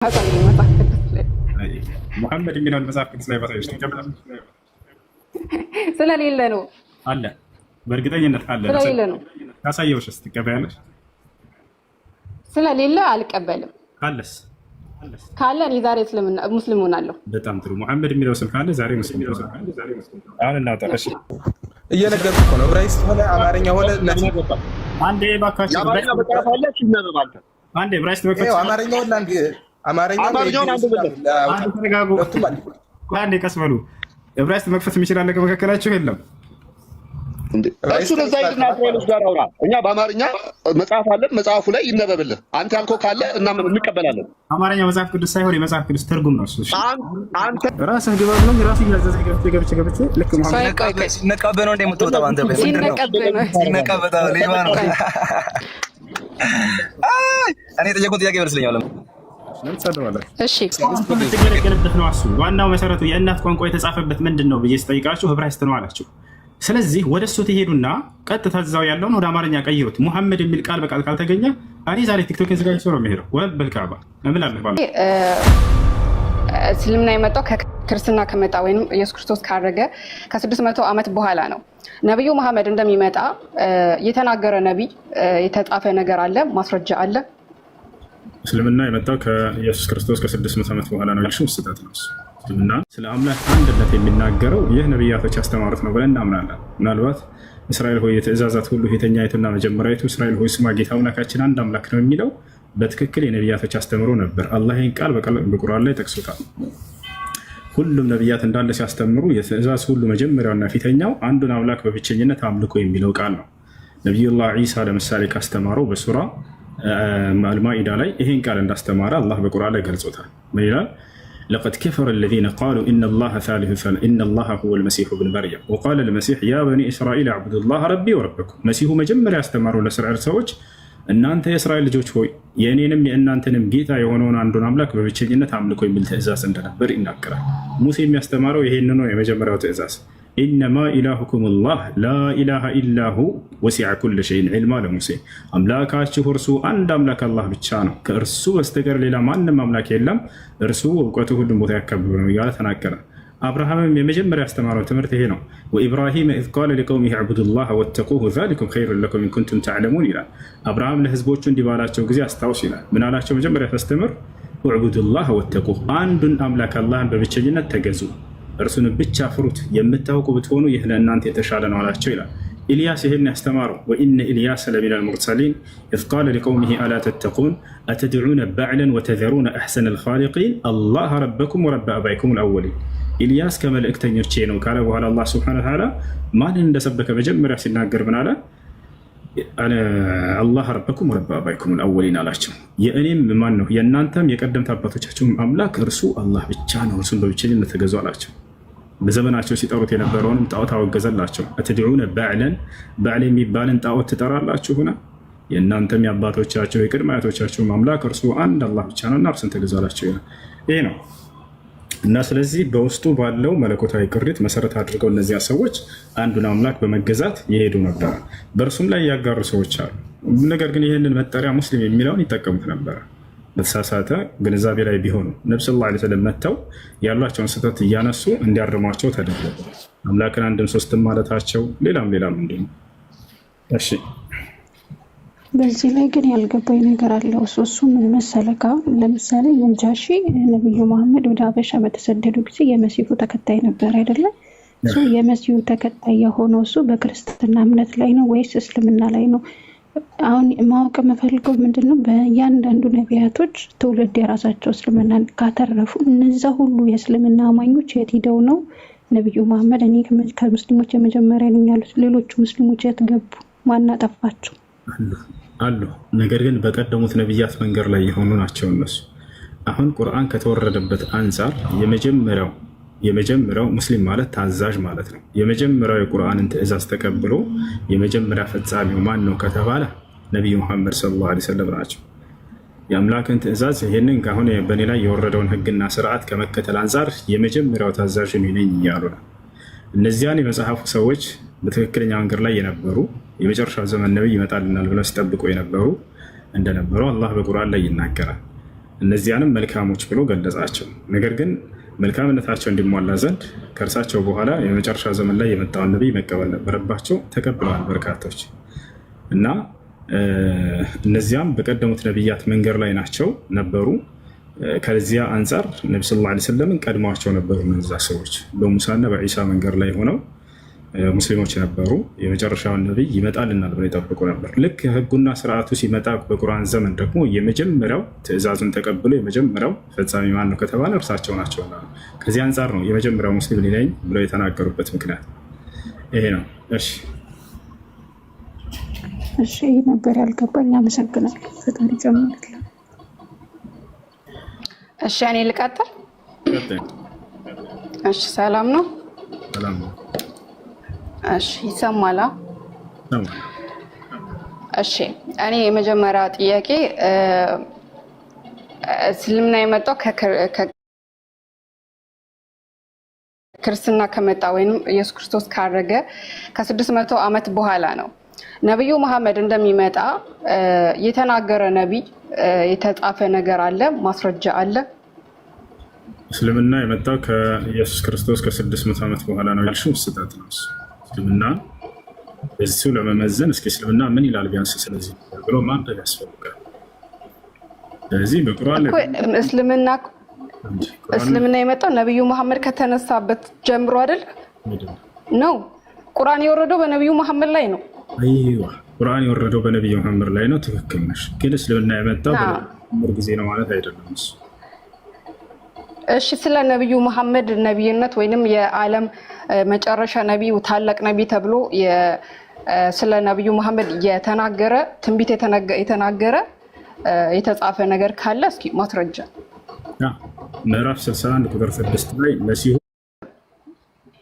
አሳየኝ መጽሐፍ ቅዱስ ላይ። ሙሐመድ የሚለውን መጽሐፍ ቅዱስ ላይ ባሳየሽ ስለሌለ ነው። አለ፣ በእርግጠኝነት አለ። ስለሌለ ነው። ካሳየሁሽስ ትቀበያለሽ? ስለሌለ አልቀበልም። ካለስ? ካለ እኔ ዛሬ እስልምና ሙስሊም ሆናለሁ። በጣም ጥሩ። ሙሐመድ የሚለው ስም ካለ ዛሬ ሙስሊም አሁን እናውጣ። እሺ። እየነገርኩህ እኮ ነው። ዕብራይስጥ ሆነ አማርኛ ሆነ አንዴ እባካችሁ። የአማርኛ መጽሐፍ አለ፣ ይነበብ አንተ። አንዴ ዕብራይስጥ መክፈት ይኸው አማርኛውን አንድ አማርኛውን አማርኛውን አንብብለት። አንዴ ተረጋጉ። ሁለቱም አለ። አንዴ ቀስ በሉ። ዕብራይስጥ መክፈት የሚችል አለ ከመካከላችሁ? የለም። እንዴ፣ እሱን እዛ ሂድና እስራኤሎች ጋር አውራ። እኛ በአማርኛ መጽሐፍ አለን፣ መጽሐፉ ላይ ይነበብልህ። አንተ ያልከው ካለ እና እንቀበላለን። አማርኛ መጽሐፍ ቅዱስ ሳይሆን የመጽሐፍ ቅዱስ ትርጉም ነው እሱ። እሺ። አንተ ራስህ ግባ ብሎኝ ራስህ እያዘዘ ገብቼ ገብቼ ገብቼ ልክ ሙሐመድ ቆይ ቆይ ቆይ፣ ሲነቃብህ ነው እንደ የምትወጣው አንተ? ምንድን ነው? ሲነቀብህ ነው። ሲነቃብህ ሌባ ነው። አይ፣ እኔ የጠየቁት ጥያቄ ይመስለኛል። ለምን ትሳደባላችሁ? እሺ። የምትገለገልበት ነው እሱ። ዋናው መሰረቱ የእናት ቋንቋ የተጻፈበት ምንድን ነው ብዬ ስጠይቃችሁ ዕብራይስጥ ነው አላችሁ። ስለዚህ ወደ እሱ ትሄዱና ቀጥታ እዛው ያለውን ወደ አማርኛ ቀይሩት። ሙሐመድ የሚል ቃል በቃል ካልተገኘ እኔ ዛሬ ቲክቶክን ዘጋጅቶ ነው የሚሄደው። ورب الكعبة እምላለሁ ባለ እስልምና የመጣው ከክርስትና ከመጣ ወይም ኢየሱስ ክርስቶስ ካረገ ከ600 ዓመት በኋላ ነው። ነቢዩ መሐመድ እንደሚመጣ የተናገረ ነቢይ የተጻፈ ነገር አለ፣ ማስረጃ አለ? እስልምና የመጣው ከኢየሱስ ክርስቶስ ከ600 ዓመት በኋላ ነው ያልሽው ስህተት ነው። እሱ እስልምና ስለ አምላክ አንድነት የሚናገረው ይህ ነቢያቶች ያስተማሩት ነው ብለን እናምናለን። ምናልባት እስራኤል ሆይ የትእዛዛት ሁሉ ፊተኛይቱና መጀመሪያይቱ እስራኤል ሆይ ስማ ጌታ አምላካችን አንድ አምላክ ነው የሚለው በትክክል የነቢያቶች አስተምሮ ነበር። አላህ ይህን ቃል በቁርአን ላይ ጠቅሶታል። ሁሉም ነቢያት እንዳለ ሲያስተምሩ የትእዛዝ ሁሉ መጀመሪያውና ፊተኛው አንዱን አምላክ በብቸኝነት አምልኮ የሚለው ቃል ነው። ነቢዩላህ ዒሳ ለምሳሌ ካስተማረው በሱራ አልማኢዳ ላይ ይሄን ቃል እንዳስተማረ አላህ በቁርአን ላይ ገልጾታል። ምን ይላል? لقد كفر الذين قالوا إن الله هو المسيح ابن مريم وقال المسيح يا بني إسرائيل اعبدوا الله ربي وربكم። መሲሁ መጀመሪያ ያስተማረው ለእስራኤል ሰዎች እናንተ የእስራኤል ልጆች ሆይ የእኔንም የእናንተንም ጌታ የሆነውን አንዱን አምላክ በብቸኝነት አምልኮ የሚል ትእዛዝ እንደነበር ይናገራል። ሙሴ የሚያስተማረው ይሄን ነው። የመጀመሪያው ትእዛዝ إنما إلهكم الله لا إله إلا هو وسع كل شيء علما ለሙሴ አምላካችሁ እርሱ አንድ አምላክ አላህ ብቻ ነው፣ ከእርሱ በስተቀር ሌላ ማንም አምላክ የለም፣ እርሱ እውቀቱ ሁሉም ቦታ ያከበበ ነው እያለ ተናገረ። አብርሃምም የመጀመሪያ ያስተማረው ትምህርት ይሄ ነው። وإبراهيم إذ قال لقومه اعبدوا الله واتقوه ذلكم خير لكم إن كنتم تعلمون ይላል። አብርሃም ለህዝቦቹ እንዲህ ባላቸው ጊዜ አስታውስ ይላል። ምን አላቸው? መጀመሪያ ሲያስተምር اعبدوا الله واتقوه፣ አንዱን አምላክ አላህን በብቸኝነት ተገዙ፣ እርሱንም ብቻ ፍሩት፣ የምታውቁ ብትሆኑ ይህ ለእናንተ የተሻለ ነው አላቸው ይላል። ኢልያስ ይህን ያስተማረው وإن إلياس لمن المرسلين إذ قال لقومه ألا تتقون أتدعون بعلا وتذرون أحسن الخالقين الله ربكم ورب آبائكم الأولين። ኢልያስ ከመልእክተኞቼ ነው ካለ በኋላ አላህ سبحانه وتعالى ማንን እንደሰበከ መጀመሪያ ሲናገር ምን አለ? الله ربكم ورب آبائكم الأولين አላቸው። የእኔም ማን ነው የእናንተም የቀደምት አባቶቻችሁም አምላክ እርሱ አላህ ብቻ ነው፣ እርሱን በብቸኝነት ተገዙ አላቸው። በዘመናቸው ሲጠሩት የነበረውንም ጣዖት አወገዘላቸው። أتدعون بعلا፣ በዕል የሚባልን ጣዖት ትጠራላችሁና የእናንተም የአባቶቻቸው የቅድመ አያቶቻቸውም አምላክ እርሱ አንድ አላህ ብቻ ነውና እርሱን ተገዙ አላቸው ይላል። ይሄ ነው። እና ስለዚህ በውስጡ ባለው መለኮታዊ ቅሪት መሰረት አድርገው እነዚያ ሰዎች አንዱን አምላክ በመገዛት የሄዱ ነበረ። በእርሱም ላይ ያጋሩ ሰዎች አሉ። ነገር ግን ይህንን መጠሪያ ሙስሊም የሚለውን ይጠቀሙት ነበረ። በተሳሳተ ግንዛቤ ላይ ቢሆኑ ነብ ስ ላ ስለም መጥተው ያሏቸውን ስህተት እያነሱ እንዲያርሟቸው ተደረገ። አምላክን አንድም ሶስትም ማለታቸው ሌላም ሌላም እንዲሁ። እሺ። በዚህ ላይ ግን ያልገባኝ ነገር አለ። እሱ ምን መሰለህ፣ አሁን ለምሳሌ ነጃሺ ነብዩ መሐመድ ወደ ሀበሻ በተሰደዱ ጊዜ የመሲሁ ተከታይ ነበር አይደለም? እሱ የመሲሁ ተከታይ የሆነው እሱ በክርስትና እምነት ላይ ነው ወይስ እስልምና ላይ ነው? አሁን ማወቅ የምፈልገው ምንድን ነው፣ በእያንዳንዱ ነቢያቶች ትውልድ የራሳቸው እስልምና ካተረፉ እነዛ ሁሉ የእስልምና አማኞች የት ሂደው ነው ነብዩ መሐመድ እኔ ከሙስሊሞች የመጀመሪያ ነኝ ያሉት? ሌሎቹ ሙስሊሞች የት ገቡ? ማን አጠፋቸው? አሉ አሉ። ነገር ግን በቀደሙት ነቢያት መንገድ ላይ የሆኑ ናቸው እነሱ። አሁን ቁርአን ከተወረደበት አንጻር የመጀመሪያው ሙስሊም ማለት ታዛዥ ማለት ነው። የመጀመሪያው የቁርአንን ትእዛዝ ተቀብሎ የመጀመሪያ ፈጻሚው ማን ነው ከተባለ ነቢዩ ሙሐመድ صلى الله عليه وسلم ናቸው። የአምላክን ትእዛዝ ይህንን ከአሁን በእኔ ላይ የወረደውን ህግና ስርዓት ከመከተል አንጻር የመጀመሪያው ታዛዥ እኔ ነኝ እያሉ ነው። እነዚያን የመጽሐፉ ሰዎች በትክክለኛ መንገድ ላይ የነበሩ የመጨረሻው ዘመን ነቢይ ይመጣልናል ብለው ሲጠብቁ የነበሩ እንደነበሩ አላህ በቁርአን ላይ ይናገራል። እነዚያንም መልካሞች ብሎ ገለጻቸው። ነገር ግን መልካምነታቸው እንዲሟላ ዘንድ ከእርሳቸው በኋላ የመጨረሻ ዘመን ላይ የመጣውን ነቢይ መቀበል ነበረባቸው። ተቀብለዋል በርካቶች እና እነዚያም በቀደሙት ነቢያት መንገድ ላይ ናቸው ነበሩ። ከዚያ አንጻር ነቢ صلى الله عليه وسلم ን ቀድመዋቸው ነበሩ። እነዛ ሰዎች በሙሳና በዒሳ መንገድ ላይ ሆነው ሙስሊሞች ነበሩ። የመጨረሻውን ነቢይ ይመጣልናል ብለው ይጠብቁ ነበር። ልክ ህጉና ስርዓቱ ሲመጣ በቁርአን ዘመን ደግሞ የመጀመሪያው ትዕዛዙን ተቀብሎ የመጀመሪያው ፈጻሚ ማን ነው ከተባለ እርሳቸው ናቸው። ከዚህ አንጻር ነው የመጀመሪያው ሙስሊም እኔ ነኝ ብለው የተናገሩበት ምክንያት ይሄ ነው። እሺ እሺ፣ ይህ ነበር ያልገባኝ። አመሰግናለሁ። ፈጣሪ ጨምርልህ። እሺ፣ እኔ ልቀጥል። ቀጥይ። እሺ፣ ሰላም ነው። ሰላም ነው። እሺ፣ ይሰማላ? ሰላም። እሺ፣ እኔ የመጀመሪያ ጥያቄ እስልምና የመጣው ከክርስትና ከመጣ ወይም ኢየሱስ ክርስቶስ ካረገ ከ600 ዓመት በኋላ ነው። ነቢዩ መሐመድ እንደሚመጣ የተናገረ ነቢይ የተጻፈ ነገር አለ? ማስረጃ አለ? እስልምና የመጣው ከኢየሱስ ክርስቶስ ከ600 ዓመት በኋላ ነው ያልሽው ስህተት ነው። እሱ እስልምና በዚሁ ለመመዘን እስኪ እስልምና ምን ይላል ቢያንስ ስለዚህ ብሎ ማንበብ ያስፈልጋል። ስለዚህ በቁርአን ላይ እኮ እስልምና እስልምና የመጣው ነቢዩ መሐመድ ከተነሳበት ጀምሮ አይደል ነው? ቁርአን የወረደው በነቢዩ መሐመድ ላይ ነው። አይዋ ቁርአን የወረደው በነቢዩ መሐመድ ላይ ነው። ትክክል ነሽ። ግን እስልምና የመጣው በነቢዩ መሐመድ ጊዜ ነው ማለት አይደለም። እሱ እሺ፣ ስለ ነቢዩ መሐመድ ነቢይነት ወይንም የዓለም መጨረሻ ነቢይ ታላቅ ነቢይ ተብሎ ስለ ነቢዩ መሐመድ የተናገረ ትንቢት የተናገረ የተጻፈ ነገር ካለ እስኪ ማስረጃ። ያ ምዕራፍ 61 ቁጥር 6 ላይ መሲሁ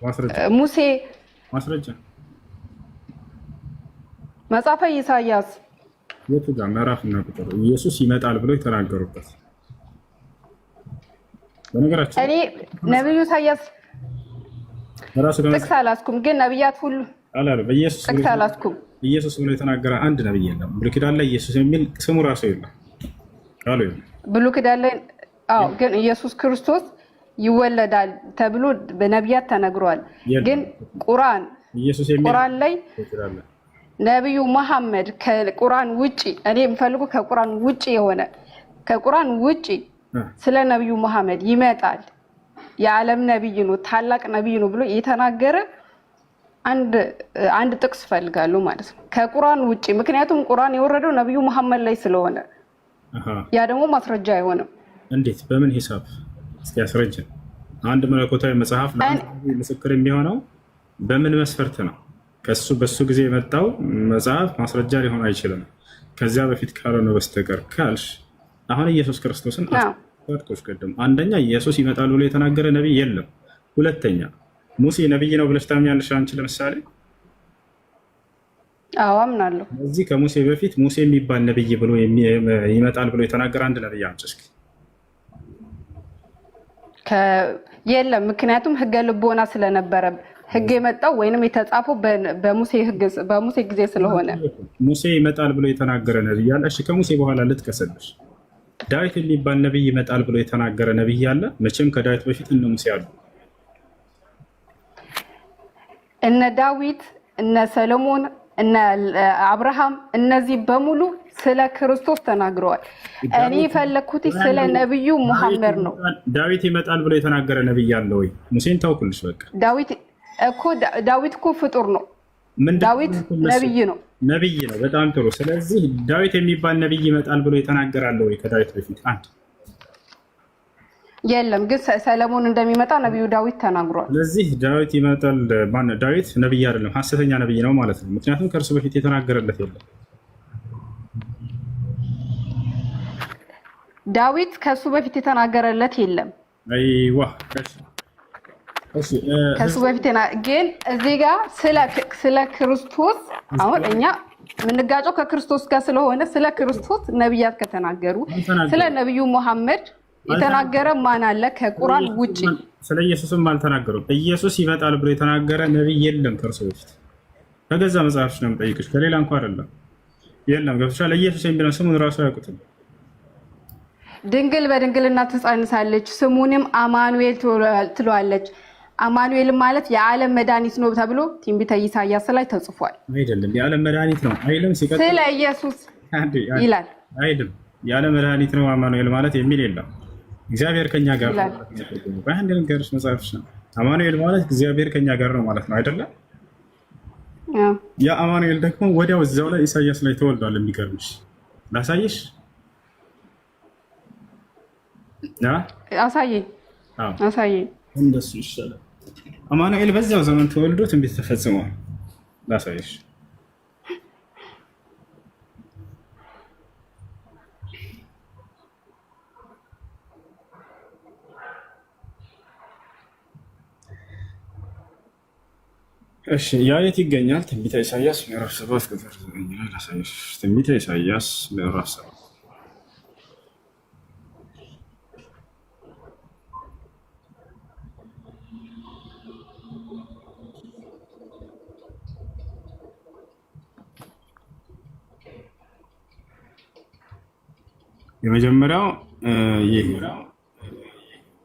ማስረጃ ሙሴ ማስረጃ መጽሐፈ ኢሳያስ የቱ ጋር ምዕራፍ እና ቁጥር ኢየሱስ ይመጣል ብሎ የተናገሩበት። በነገራችን እኔ ነቢዩ ኢሳያስ በራሱ ጥቅስ አላስኩም፣ ግን ነቢያት ሁሉ አላለም። ኢየሱስ ጥቅስ አላስኩም። ኢየሱስ ብሎ የተናገረ አንድ ነብይ የለም። ብሉይ ኪዳን ላይ ኢየሱስ የሚል ስሙ ራሱ የለም፣ ቃሉ የለም። ብሉይ ኪዳን ላይ አዎ፣ ግን ኢየሱስ ክርስቶስ ይወለዳል ተብሎ በነቢያት ተነግሯል። ግን ቁርአን ኢየሱስ የሚል ቁርአን ላይ ይችላል። ነቢዩ መሐመድ ከቁርአን ውጪ፣ እኔ የምፈልገው ከቁርአን ውጪ የሆነ፣ ከቁርአን ውጪ ስለ ነቢዩ መሐመድ ይመጣል፣ የዓለም ነቢይ ነው፣ ታላቅ ነቢይ ነው ብሎ የተናገረ አንድ ጥቅስ እፈልጋለሁ ማለት ነው፣ ከቁርአን ውጪ። ምክንያቱም ቁርአን የወረደው ነቢዩ መሐመድ ላይ ስለሆነ ያ ደግሞ ማስረጃ አይሆንም። እንዴት? በምን ሂሳብ እስኪ ያስረጅን። አንድ መለኮታዊ መጽሐፍ ለአንድ ምስክር የሚሆነው በምን መስፈርት ነው? ከሱ በሱ ጊዜ የመጣው መጽሐፍ ማስረጃ ሊሆን አይችልም ከዚያ በፊት ካልሆነ በስተቀር ካልሽ፣ አሁን ኢየሱስ ክርስቶስን አስቆሽ ቅድም፣ አንደኛ ኢየሱስ ይመጣል ብሎ የተናገረ ነቢይ የለም። ሁለተኛ ሙሴ ነቢይ ነው ብለሽ ታምኛለሽ አንቺ ለምሳሌ? አዎ፣ አምናለሁ። እዚህ ከሙሴ በፊት ሙሴ የሚባል ነቢይ ብሎ ይመጣል ብሎ የተናገረ አንድ ነቢይ አምጪ እስኪ። የለም። ምክንያቱም ህገ ልቦና ስለነበረ ህግ የመጣው ወይንም የተጻፈው በሙሴ ጊዜ ስለሆነ። ሙሴ ይመጣል ብሎ የተናገረ ነቢይ አለ? እሺ፣ ከሙሴ በኋላ ልጥቀስልሽ። ዳዊት የሚባል ነቢይ ይመጣል ብሎ የተናገረ ነቢይ አለ? መቼም ከዳዊት በፊት እነ ሙሴ አሉ። እነ ዳዊት፣ እነ ሰሎሞን፣ እነ አብርሃም፣ እነዚህ በሙሉ ስለ ክርስቶስ ተናግረዋል። እኔ የፈለግኩት ስለ ነቢዩ ሙሐመድ ነው። ዳዊት ይመጣል ብሎ የተናገረ ነቢይ አለ ወይ? ሙሴን ታውኩልሽ። በቃ ዳዊት እኮ ፍጡር ነው። ዳዊት ነቢይ ነው። ነቢይ ነው። በጣም ጥሩ። ስለዚህ ዳዊት የሚባል ነቢይ ይመጣል ብሎ የተናገረ አለ ወይ ከዳዊት በፊት? አንድ የለም። ግን ሰለሞን እንደሚመጣ ነቢዩ ዳዊት ተናግሯል። ስለዚህ ዳዊት ይመጣል። ዳዊት ነቢይ አይደለም፣ ሐሰተኛ ነቢይ ነው ማለት ነው። ምክንያቱም ከእርሱ በፊት የተናገረለት የለም። ዳዊት ከእሱ በፊት የተናገረለት የለም። አይዋ፣ ከእሱ በፊት ግን እዚህ ጋር ስለ ክርስቶስ፣ አሁን እኛ የምንጋጨው ከክርስቶስ ጋር ስለሆነ፣ ስለ ክርስቶስ ነቢያት ከተናገሩ ስለ ነቢዩ መሐመድ የተናገረ ማን አለ ከቁርአን ውጭ? ስለ ኢየሱስም አልተናገሩም። ኢየሱስ ይመጣል ብሎ የተናገረ ነቢይ የለም ከእርሱ በፊት። ከገዛ መጽሐፍሽ ነው የምጠይቅሽ፣ ከሌላ እንኳ አይደለም። የለም። ገብቶሻል? ኢየሱስ የሚለው ስሙን እራሱ አያውቁትም። ድንግል በድንግልና ትጸንሳለች፣ ስሙንም አማኑኤል ትለዋለች። አማኑኤል ማለት የዓለም መድኃኒት ነው ተብሎ ትንቢተ ኢሳያስ ላይ ተጽፏል። አይደለም የዓለም መድኃኒት ነው አይልም። ሲቀጥል ስለ ኢየሱስ አንዴ አንዴ ይላል አይልም። የዓለም መድኃኒት ነው አማኑኤል ማለት የሚል የለም። እግዚአብሔር ከኛ ጋር ነው ይላል። ማለት ነው ትርጉሙ። በአንድ ነገርሽ መጽሐፍሽ ነው። አማኑኤል ማለት እግዚአብሔር ከኛ ጋር ነው ማለት ነው አይደለም? አዎ። ያ አማኑኤል ደግሞ ወዲያው እዚያው ላይ ኢሳያስ ላይ ተወልዷል። የሚገርምሽ ላሳይሽ። አ? አሳየኝ አዎ አሳየኝ። እንደሱ ይሻላል። አማኑኤል በዚያው ዘመን ተወልዶ ትንቢት ተፈጽሟል። ላሳይሽ። እሺ ያ የት ይገኛል? ትንቢተ ኢሳያስ ምዕራፍ 7 ቁጥር 9 ላይ ላሳይሽ። ትንቢተ ኢሳያስ ምዕራፍ 7 የመጀመሪያው ይህ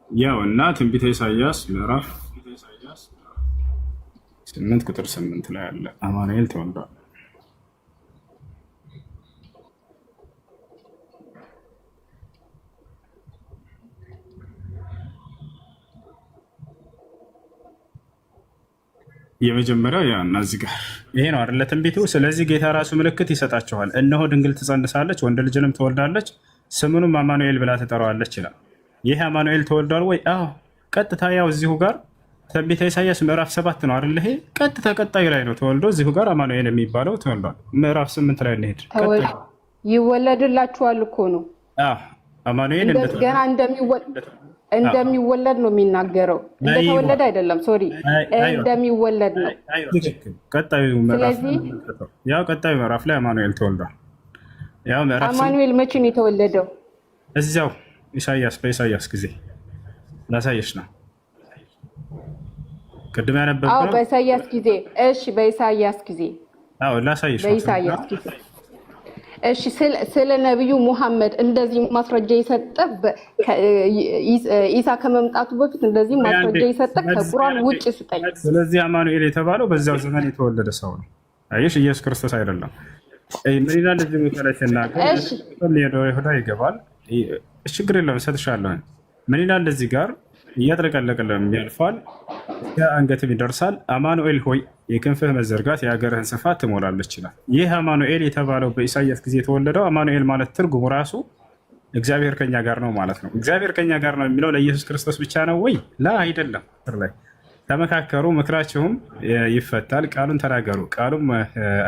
ያው እና ትንቢተ ኢሳያስ ምዕራፍ 8 ቁጥር 8 ላይ አለ አማኑኤል ተወልዷል። የመጀመሪያው ያ እና እዚህ ጋር ይሄ ነው አይደለ ትንቢቱ። ስለዚህ ጌታ ራሱ ምልክት ይሰጣችኋል፣ እነሆ ድንግል ትጸንሳለች፣ ወንድ ልጅንም ትወልዳለች፣ ስሙንም አማኑኤል ብላ ትጠራዋለች ይላል። ይህ አማኑኤል ተወልዷል ወይ? አዎ፣ ቀጥታ ያው እዚሁ ጋር ትንቢተ ኢሳያስ ምዕራፍ 7 ነው አይደለ? ይሄ ቀጥታ ቀጣዩ ላይ ነው ተወልዶ እዚሁ ጋር አማኑኤል የሚባለው ተወልዷል። ምዕራፍ 8 ላይ እንሄድ። ቀጣዩ ይወለድላችኋል እኮ ነው። አዎ፣ አማኑኤል ገና እንደሚወለድ ነው የሚናገረው። እንደተወለደ አይደለም፣ sorry፣ እንደሚወለድ ነው። ትክክል። ቀጣዩ ምዕራፍ ስለዚህ ያው ቀጣዩ ምዕራፍ ላይ አማኑኤል ተወልዷል። ያው ምዕራፍ 8 አማኑኤል መቼ ነው የተወለደው? እዚያው ኢሳያስ በኢሳያስ ጊዜ ላሳየሽ ነው። ቅድም አዎ ያነበብነው በኢሳያስ ጊዜ። እሺ በኢሳያስ ጊዜ አዎ ላሳየሽ ነው። በኢሳያስ ጊዜ እሺ። ስለ ነቢዩ ሙሐመድ እንደዚህ ማስረጃ የሰጠ ኢሳ ከመምጣቱ በፊት እንደዚህ ማስረጃ የሰጠ ከቁርአን ውጭ ስጠኝ። ስለዚህ አማኑኤል የተባለው በዚያው ዘመን የተወለደ ሰው ነው። አየሽ፣ ኢየሱስ ክርስቶስ አይደለም። ምን ይላል እዚህ ቦታ ላይ ሲናገር? እሺ ወደ ይሁዳ ይገባል። ችግር የለውም እሰጥሻለሁ። ምን ይላል እዚህ ጋር? እያጥለቀለቀለም ያልፋል፣ እስከ አንገትም ይደርሳል። አማኑኤል ሆይ የክንፍህ መዘርጋት የሀገርህን ስፋት ትሞላለች ይላል። ይህ አማኑኤል የተባለው በኢሳያስ ጊዜ የተወለደው አማኑኤል ማለት ትርጉሙ ራሱ እግዚአብሔር ከኛ ጋር ነው ማለት ነው። እግዚአብሔር ከኛ ጋር ነው የሚለው ለኢየሱስ ክርስቶስ ብቻ ነው ወይ? ላ አይደለም። ላይ ተመካከሩ፣ ምክራችሁም ይፈታል። ቃሉን ተናገሩ፣ ቃሉም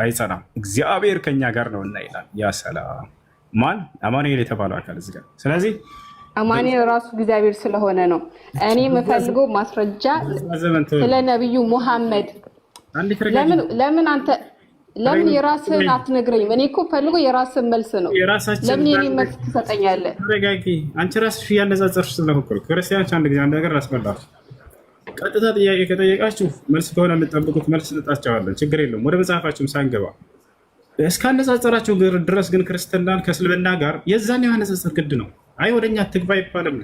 አይጸናም። እግዚአብሔር ከኛ ጋር ነው እና ይላል። ያ ሰላም ማን? አማኑኤል የተባለው አካል እዚህ ጋር። ስለዚህ አማኑኤል ራሱ እግዚአብሔር ስለሆነ ነው። እኔ የምፈልገው ማስረጃ ዘመን ስለ ነቢዩ ሙሐመድ። አንድ ተረጋጊ። ለምን አንተ ለምን የራስህን አትነግረኝም? እኔ እኮ ፈልጎ የራስህን መልስ ነው። የራሳችን ለምን የኔን መልስ ትሰጠኛለህ? ተረጋጊ። አንቺ ራስሽ እያነጻጸርሽ ስለሆነ እኮ ነው። ክርስቲያኖች አንድ ጊዜ አንድ ነገር ላስረዳችሁ። ቀጥታ ጥያቄ ከጠየቃችሁ መልስ ከሆነ የምትጠብቁት መልስ እንሰጣቸዋለን። ችግር የለውም። ወደ መጽሐፋችሁም ሳንገባ እስካነጻጸራችሁ ድረስ ግን ክርስትናን ከእስልምና ጋር የዛን የማነጻጸር ግድ ነው። አይ ወደኛ አትግባ አይባልም።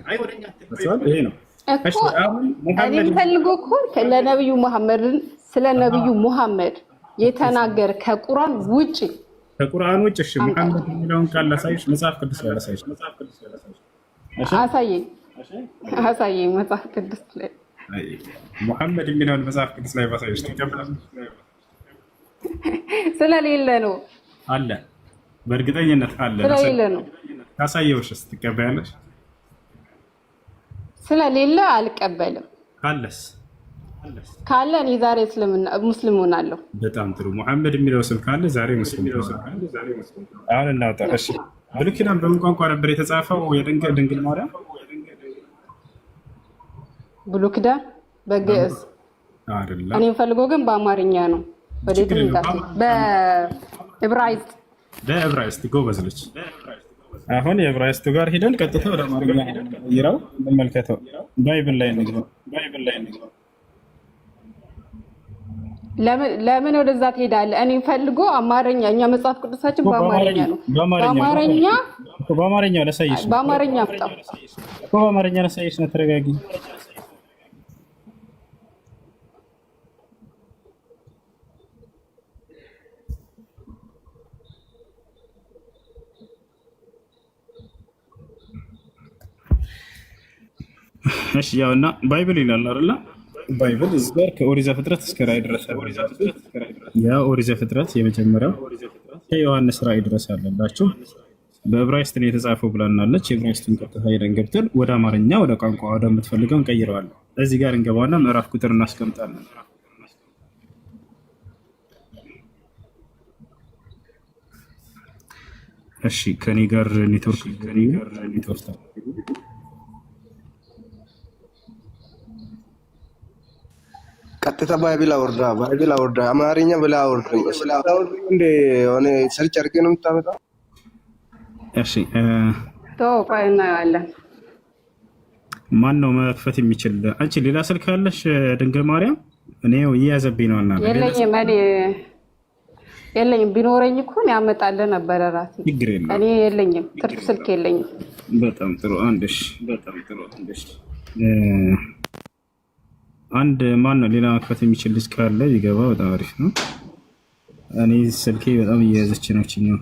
ይሄ ነው እኮ እሺ። አሁን እኔ ሙሐመድ የምፈልገው እኮ ለነብዩ ሙሐመድን ስለ ነብዩ ሙሐመድ የተናገረ ከቁርአን ውጭ ከቁርአን ውጭ እሺ፣ አምጣ። ሙሐመድ የሚለውን ቃል ላሳይሽ፣ መጽሐፍ ቅዱስ ላይ ላሳይሽ። እሺ፣ አሳየኝ አሳየኝ መጽሐፍ ቅዱስ ላይ አይ፣ ሙሐመድ የሚለውን መጽሐፍ ቅዱስ ላይ ባሳይሽ ትቀበላለሽ? ስለሌለ ነው አለ፣ በእርግጠኝነት አለ። ስለሌለ ነው ካሳየውሽስ ትቀበያለሽ? ስለሌለ አልቀበልም። ካለስ ካለ እኔ ዛሬ እስልምና ሙስሊም ሆናለሁ። በጣም ጥሩ። ሙሐመድ የሚለው ስም ካለ ዛሬ ሙስሊም አሁን እናውጣ። እሺ፣ ብሉይ ኪዳን በምን ቋንቋ ነበር የተጻፈው? የድንግል ድንግል ማርያም ብሉይ ኪዳን በግዕዝ፣ አይደለም። እኔ የምፈልገው ግን በአማርኛ ነው። ወዴትም ችግር የለውም። እንዳትሄድ። በዕብራይስጥ በዕብራይስጥ ጎበዝ ልጅ። አሁን የዕብራይስጡ ጋር ሂደን ቀጥታ ወደ አማርኛ ይራው እንመልከተው። Bible ላይ እንግባ። ለምን ወደዛ ትሄዳለህ? እኔ ፈልጎ አማርኛ፣ እኛ መጽሐፍ ቅዱሳችን እኮ በአማርኛ ነው። በአማርኛ በአማርኛ እኮ በአማርኛ ላሳይሽ ነው በአማርኛ አምጣው። እኮ በአማርኛ ላሳይሽ ነው። ተረጋጊ። እሺ ያው እና Bible ይላል አይደለ? Bible እዚህ ጋር ከኦሪት ዘፍጥረት እስከ ራእይ ድረስ አለ። ያ ኦሪት ዘፍጥረት የመጀመሪያው ከዮሐንስ ራእይ ድረስ አለላችሁ። በዕብራይስጥ ነው የተጻፈው ብላናለች። የዕብራይስጡን ቀጥታ ሄደን ገብተን ወደ አማርኛ ወደ ቋንቋ ወደምትፈልገው እንቀይረዋለን። እዚህ ጋር እንገባና ምዕራፍ ቁጥር እናስቀምጣለን። እሺ ከኔ ጋር ኔትወርክ ቀጥታ Bible አውርዳ፣ Bible አውርዳ፣ አማርኛ ብላ አውርድኝ። ስላውርድኝ እንደ የሆነ search አድርጌ ነው የምታመጣው። እሺ ተው ቆይ እናየዋለን። ማን ነው መክፈት የሚችል? አንቺ ሌላ ስልክ ያለሽ ድንግል ማርያም? እኔ እየያዘብኝ ነው እና ሌላ የለኝም፣ እኔ የለኝም። ቢኖረኝ እኮ እኔ አመጣልህ ነበረ ራሴ። ችግር የለውም። እኔ የለኝም፣ ትርፍ ስልክ የለኝም። በጣም ጥሩ። አንድ እሺ፣ በጣም ጥሩ። አንድ እሺ፣ አንድ ማን ነው ሌላ መክፈት የሚችል ልጅ ካለ ይገባ፣ በጣም አሪፍ ነው። እኔ ስልኬ በጣም እየያዘች ነው። ችኛው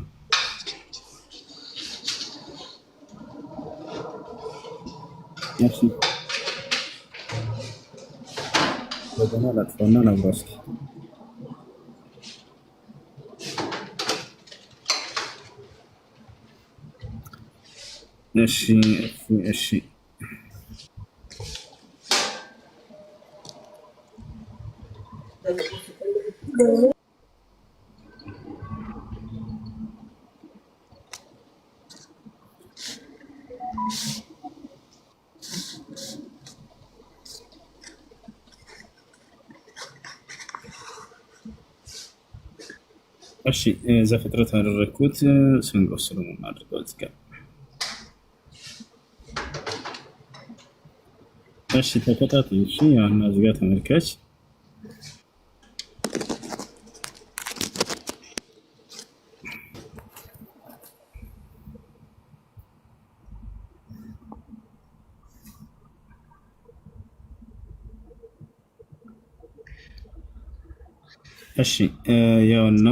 እሺ፣ በገና ላጥፋና ላብራ እስኪ። እሺ እሺ እሺ እሺ ዘፍጥረት አደረግኩት። Song of Solomon አድርገው እዚህ ጋር። እሺ ተከታታይ። እሺ ያና እዚህ ጋር ተመልከች። እሺ ያውና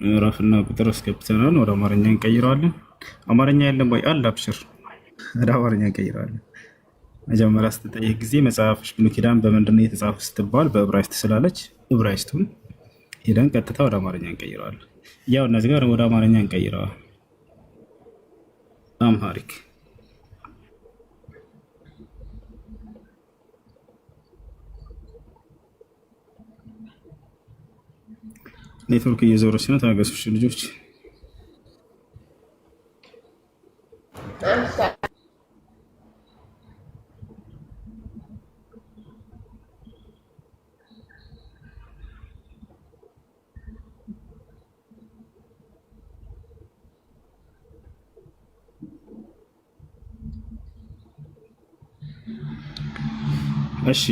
ምዕራፍና ቁጥር አስገብተናል። ወደ አማርኛ እንቀይረዋለን። አማርኛ የለም ወይ? አለ፣ አብሽር፣ ወደ አማርኛ እንቀይረዋለን። መጀመሪያ ስትጠይቅ ጊዜ መጽሐፍሽ ብሉይ ኪዳን በምንድን ነው የተጻፈ ስትባል በዕብራይስጥ ስላለች ዕብራይስጡን ሄደን ቀጥታ ወደ አማርኛ እንቀይረዋለን። ያው እነዚህ ጋር ወደ አማርኛ እንቀይረዋል። Amharic ኔትወርክ እየዞረ ሲሆን ታገሱ ልጆች። እሺ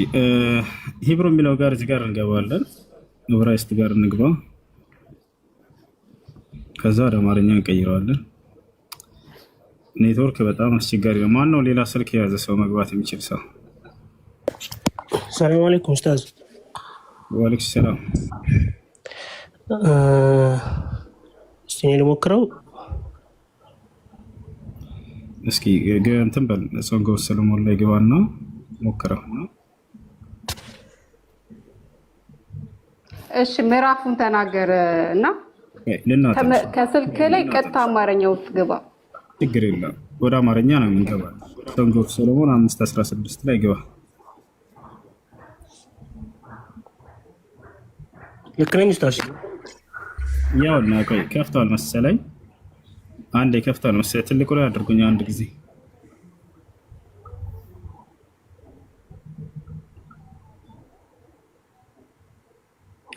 Hebrew የሚለው ጋር እዚህ ጋር እንገባለን። ዕብራይስጥ ጋር እንግባ። ከዛ ወደ አማርኛ እንቀይረዋለን። ኔትወርክ በጣም አስቸጋሪ ነው። ማን ነው ሌላ ስልክ የያዘ ሰው መግባት የሚችል ሰው? ሰላም አለይኩም ኡስታዝ። ወአለይኩም ሰላም። እስቲ እኔ ልሞክረው። እስኪ እንትን በል Song of Solomon ላይ ግባና ሞክረው። እሺ ምዕራፉን ተናገር እና ልናጠር ከስልክ ላይ ቀጥታ አማርኛ ውስጥ ግባ። ችግር የለም። ወደ አማርኛ ነው የምንገባል። Song of Solomon 5:16 ላይ ግባ። ልክ ነኝ ኡስታዝ? ያው እና ቆይ ከፍቷል መሰለኝ። አንዴ ከፍቷል መሰለኝ። ትልቁ ላይ አድርጉኝ አንድ ጊዜ።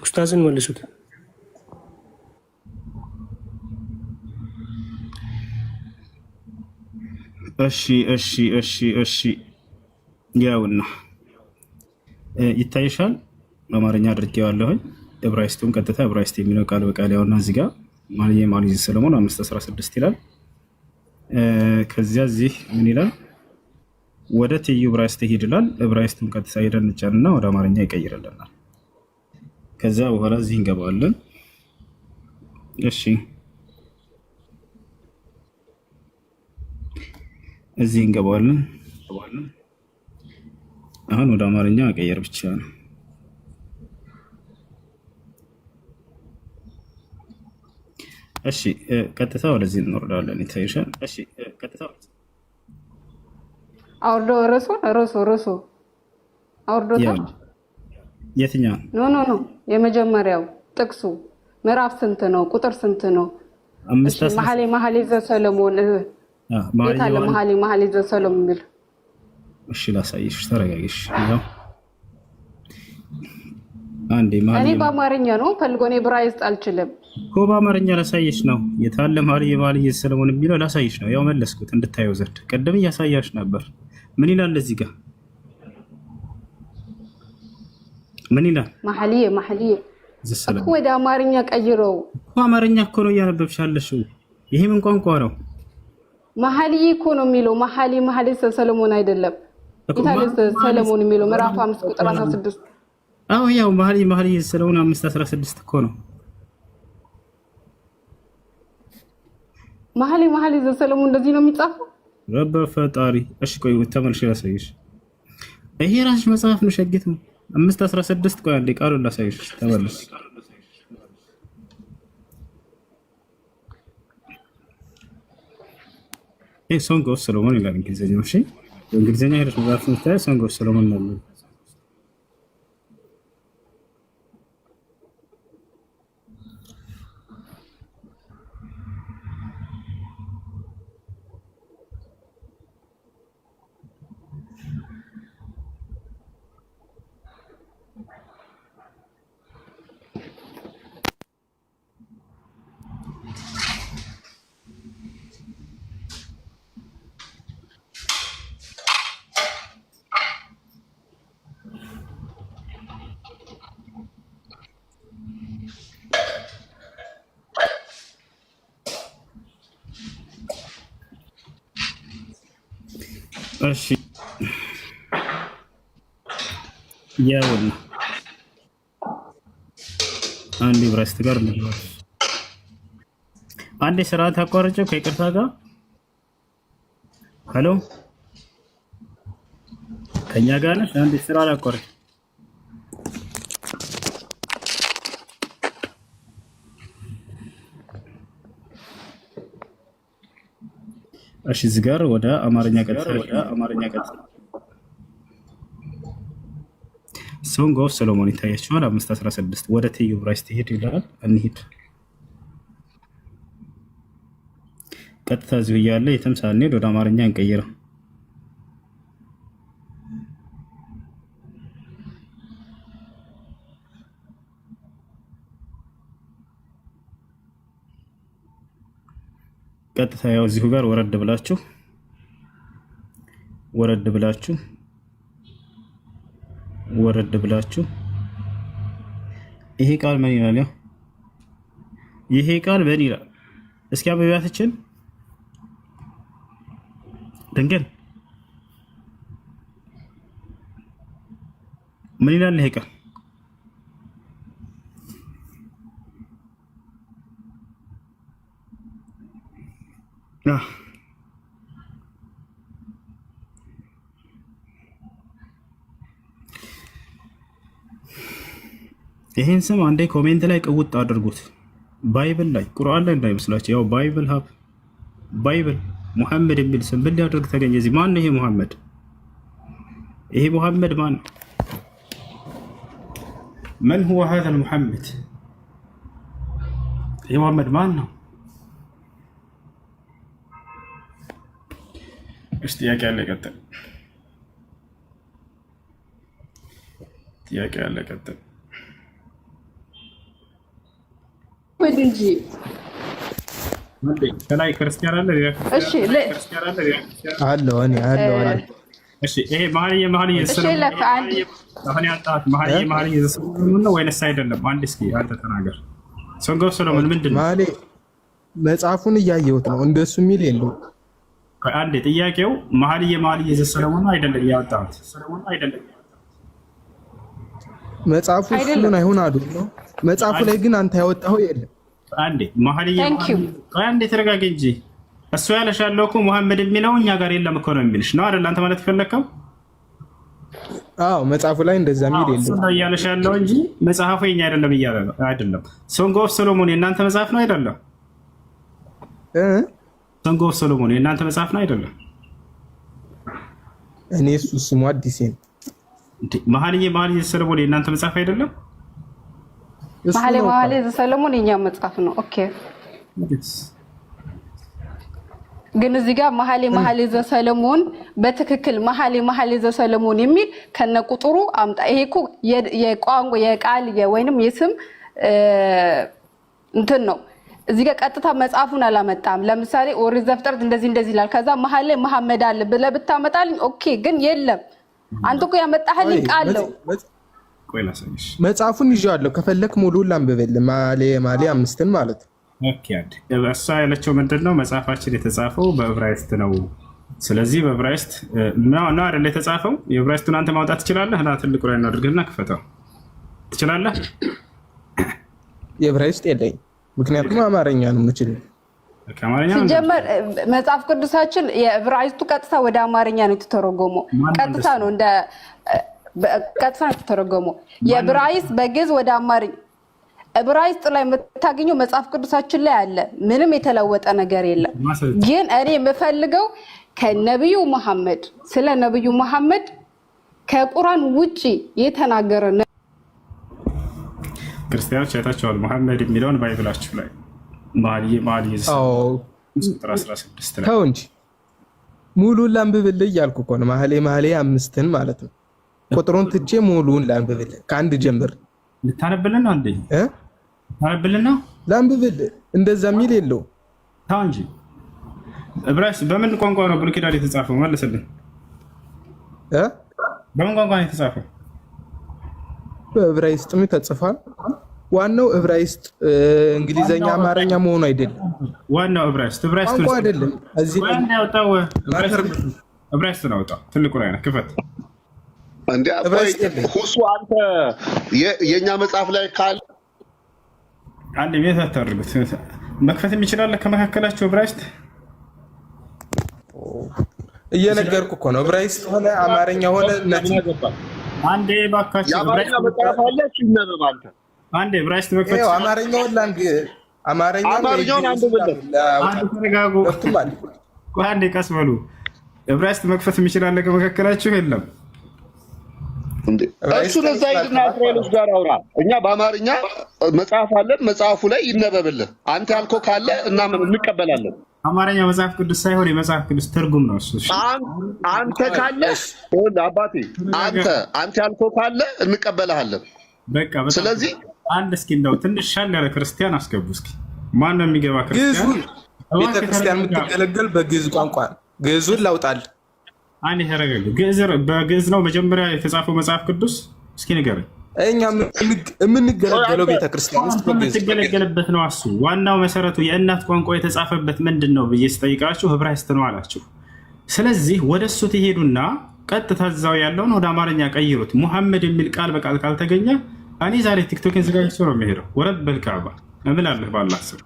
ኡስታዝን መልሱት። እሺ እሺ እሺ እሺ። ያውና ይታይሻል። በአማርኛ አድርጌዋለሁኝ። ዕብራይስጡን ቀጥታ ዕብራይስጥ የሚለው ቃል በቃል ያውና እዚህ ጋር መኃልየ መኃልይ ዘሰሎሞን 5:16 ይላል። ከዚያ እዚህ ምን ይላል? ወደ ትይዩ ዕብራይስጥ ሂድ ይላል። ዕብራይስጡን ቀጥታ ሄደን እንጫንና ወደ አማርኛ ይቀይርልናል። ከዚያ በኋላ እዚህ እንገባለን። እሺ እዚህ እንገባለን። አሁን ወደ አማርኛ መቀየር ብቻ ነው። እሺ ቀጥታ ወደዚህ እንወርዳለን። ይታይሻል። እሺ ቀጥታ አውርዶ ርዕሱን ርዕሱ አውርዶታል። የትኛው? No no no፣ የመጀመሪያው ጥቅሱ ምዕራፍ ስንት ነው? ቁጥር ስንት ነው? መኃልየ መኃልይ ዘሰሎሞን የታለ? መኃልየ መኃልይ ዘሰሎሞን የሚል እሺ፣ ላሳይሽ። ተረጋጊሽ። አንዴ እኔ በአማርኛ ነው ፈልጎ፣ እኔ ዕብራይስጥ አልችልም እኮ በአማርኛ ላሳየሽ ነው። የታለ መኃልየ መኃልይ ዘሰሎሞን የሚለው ላሳይሽ ነው። ያው መለስኩት እንድታየው ዘንድ። ቅድም እያሳያሽ ነበር። ምን ይላል እዚህ ጋር? ምን ይላል? መኃልየ መኃልየ እኮ ወደ አማርኛ ቀይረው። እኮ አማርኛ እኮ ነው እያነበብሽ ያለሽው። ይሄ ምን ቋንቋ ነው? መኃልየ እኮ ነው የሚለው። መኃልየ መኃልየ ዘሰሎሞን አይደለም። የታለ ሰለሞን የሚለው ምዕራፍ 5 ቁጥር 16? አዎ ያው መኃልየ መኃልየ ዘሰሎሞን 5:16 እኮ ነው። መኃልየ መኃልየ ዘሰሎሞን እንደዚህ ነው የሚጻፈው? ረበ ፈጣሪ። እሺ ቆይ ተመልሼ ላሳይሽ። ይሄ ራስሽ መጽሐፍ ነው ሸጊቱ 5:16። ቆይ አንዴ ቃሉን ላሳይሽ ተመልሽ። ይሄ Song of Solomon ይላል እንግሊዘኛው። እሺ እንግሊዘኛ ሄደሽ መጽሐፍ ስታይ Song of Solomon ነው። እሺ ያውና አንድ ዕብራይስጥ ጋር እንግባ። አንዴ ስርዓት አቋርጬው ከይቅርታ ጋር hello፣ ከኛ ጋር ነሽ? አንዴ ስራ አላቋርጬ። እሺ እዚህ ጋር ወደ አማርኛ ቀጥታ፣ ወደ አማርኛ ቀጥታ Song of Solomon ይታያችኋል። 5:16 ወደ ትይዩ ዕብራይስጥ ሂድ ይላል። እንሂድ ቀጥታ እዚሁ እያለ የትም ሳንሄድ ወደ አማርኛ እንቀይረው። ቀጥታ ያው እዚሁ ጋር ወረድ ብላችሁ ወረድ ብላችሁ ወረድ ብላችሁ ይሄ ቃል ምን ይላል? ያው ይሄ ቃል ምን ይላል? እስኪ አንብቢያትችን ድንግል ምን ይላል ይሄ ቃል? ይሄን ስም አንዴ comment ላይ ቅውጥ አድርጉት። Bible ላይ ቁርአን ላይ እንዳይመስላችሁ። ያው Bible Hub Bible ሙሐመድ የሚል ስም ምን ሊያደርግ ተገኘ? እዚህ ማን ነው ይሄ ሙሐመድ? ይሄ ሙሐመድ ማን ነው? من هو هذا المحمد? ይሄ ሙሐመድ ማን ነው? እሺ ጥያቄ ያለ ቀጥል። ጥያቄ ያለ ቀጥል። እንጂ ከላይ ክርስቲያን አለ፣ ሌላ እሺ ክርስቲያን አለ፣ ሌላ አለው እኔ አለው እኔ እሺ ይሄ መኃልየ መኃልየ እሺ ዘሰሎሞን ለፍ አንድ አሁን ያወጣሁት መኃልየ መኃልየ ዘሰሎሞን ነው ወይንስ አይደለም? አንድ እስኪ አንተ ተናገር። Song of Solomon ምንድን ነው? ማሌ መጽሐፉን እያየሁት ነው። እንደሱ የሚል የለውም። አንዴ ጥያቄው መኃልየ መኃልየ ዘሰሎሞን ነው አይደለም? ያወጣሁት መጽሐፉ እሱን አይደለም። አይሆን አሉ ነው። መጽሐፉ ላይ ግን አንተ ያወጣኸው የለም። አንዴ መኃልየ Thank you። ቆይ አንዴ ተረጋጊ እንጂ እሱ ያለሽ ያለው እኮ ሙሐመድ የሚለው እኛ ጋር የለም እኮ ነው የሚልሽ ነው አይደል? አንተ ማለት የፈለግከው አዎ መጽሐፉ ላይ እንደዛ የሚል እሱ የለም። ነው እያለሽ ያለው እንጂ መጽሐፉ የኛ አይደለም እያለ ነው አይደለም። Song of Solomon የእናንተ መጽሐፍ ነው አይደለም? እ? Song of Solomon የእናንተ መጽሐፍ ነው አይደለም? እኔ እሱ ስሙ አዲሴ ነው። እንዴ፣ መኃልየ መኃልየ ዘሰሎሞን የእናንተ መጽሐፍ አይደለም? እሱ መኃልየ ነው እኮ። መኃልየ ዘሰሎሞን የኛ መጽሐፍ ነው። Okay ግን እዚህ ጋር መኃልየ መኃልየ ዘሰሎሞን በትክክል መኃልየ መኃልየ ዘሰሎሞን የሚል ከነ ቁጥሩ አምጣ። ይሄ እኮ የቋንቋ የቃል ወይንም የስም እንትን ነው። እዚህ ጋር ቀጥታ መጽሐፉን አላመጣም። ለምሳሌ ኦሪት ዘፍጥረት እንደዚህ እንደዚህ ይላል። ከዛ መሀል ላይ መሐመድ አለ ብለህ ብታመጣልኝ okay፣ ግን የለም። አንተ እኮ ያመጣህልኝ ቃል ነው። ቆይ ላሳይሽ። መጽሐፉን ይዤዋለሁ። ከፈለክ ሙሉውን ላንብብልህ። መኃልየ መኃልየ 5ን ማለት ነው። Okay አንዴ እሷ ያለችው ምንድን ነው? መጽሐፋችን የተጻፈው በዕብራይስጥ ነው። ስለዚህ በዕብራይስጥ ነው አይደል የተጻፈው? የዕብራይስጡን አንተ ማውጣት ትችላለህ? ና ትልቁ ላይ እናድርግና ክፈተው። ትችላለህ? የዕብራይስጥ የለኝም፣ ምክንያቱም አማርኛ ነው የምችለው። Okay፣ አማርኛ ነው። ሲጀመር መጽሐፍ ቅዱሳችን የዕብራይስጡ ቀጥታ ወደ አማርኛ ነው የተተረጎመው። ቀጥታ ነው እንደ ቀጥታ ነው የተተረጎመው። የዕብራይስጥ በግዕዝ ወደ አማርኛ ዕብራይስጥ ላይ የምታገኘው መጽሐፍ ቅዱሳችን ላይ አለ። ምንም የተለወጠ ነገር የለም። ግን እኔ የምፈልገው ከነቢዩ መሐመድ ስለ ነቢዩ መሐመድ ከቁርአን ውጪ የተናገረ ክርስቲያኖች አይታቸዋል። መሐመድ የሚለውን Bible ኣችሁ ላይ መኃልየ መኃልየ ቁጥር 16 ላይ ተው እንጂ ሙሉን ላንብብልህ እያልኩ እኮ ነው። መኃልየ መኃልየ 5ን ማለት ነው። ቁጥሩን ትቼ ሙሉን ላንብብልህ ከአንድ ጀምር። ልታነብልን ነው እንዴ? ልታነብልን ነው? ላንብብልህ። እንደዛ የሚል የለውም። ተው እንጂ። ዕብራይስጥ በምን ቋንቋ ነው ብሉይ ኪዳን የተጻፈው? መልስልኝ። በምን ቋንቋ ነው የተጻፈው? በዕብራይስጥም ተጽፏል። ዋናው ዕብራይስጥ፣ እንግሊዘኛ፣ አማርኛ መሆኑ አይደለም። ዋናው ዕብራይስጥ ዕብራይስጥ ቋንቋ አይደለም። እዚህ ላይ ያወጣው ዕብራይስጥ ነው። አውጣው። ትልቁ ላይ ነው። ክፈት። እንዲ ሁሱ አንተ የእኛ መጽሐፍ ላይ ካለ አንድ ቤት አታድርጉት። መክፈት የሚችላለ ከመካከላቸው ዕብራይስጥ እየነገርኩ እኮ ነው። ዕብራይስጥ ሆነ አማርኛ ሆነ አንዴ እባካችሁ የአማርኛ መጽሐፍ አለ፣ እሱ ይነበብ። አንተ አንዴ ዕብራይስጥ መክፈት ይኸው አማርኛውን ላንግ አማርኛውን አንብብለት። አንድ ተረጋጉ። ቆይ አንዴ ቀስ በሉ። ዕብራይስጥ መክፈት የሚችላለ ከመካከላችሁ የለም። እሱን እዛ ሂድና እስራኤሎች ጋር አውራ። እኛ በአማርኛ መጽሐፍ አለን፣ መጽሐፉ ላይ ይነበብልህ። አንተ ያልከው ካለ እና እንቀበላለን። አማርኛ መጽሐፍ ቅዱስ ሳይሆን የመጽሐፍ ቅዱስ ትርጉም ነው እሱ። እሺ። አንተ ካለ ይኸውልህ አባቴ፣ አንተ ያልከው ካለ እንቀበልሃለን። በቃ በጣም ስለዚህ አንድ እስኪ እንደው ትንሽ ሻል ያለ ክርስቲያን አስገቡ እስኪ። ማን ነው የሚገባ ክርስቲያን? ግዕዙን ቤተክርስቲያን የምትገለገል በግዕዝ ቋንቋ ነው። ግዕዙን ላውጣል። አንድ የተረጋጋ ግዕዝ በግዕዝ ነው መጀመሪያ የተጻፈው መጽሐፍ ቅዱስ? እስኪ ንገረኝ። እኛ የምንገለገለው ቤተክርስቲያን ውስጥ በግዕዝ የምትገለገልበት ነው እሱ። ዋናው መሰረቱ የእናት ቋንቋ የተጻፈበት ምንድን ነው ብዬ ስጠይቃችሁ ዕብራይስጥ ነው አላችሁ። ስለዚህ ወደ እሱ ትሄዱና ቀጥታ እዛው ያለውን ወደ አማርኛ ቀይሩት። ሙሐመድ የሚል ቃል በቃል ካልተገኘ እኔ ዛሬ ቲክቶክን ዘጋጅቼ ነው የሚሄደው። ወረበል ካዕባ እምላለሁ ባላህ ስም።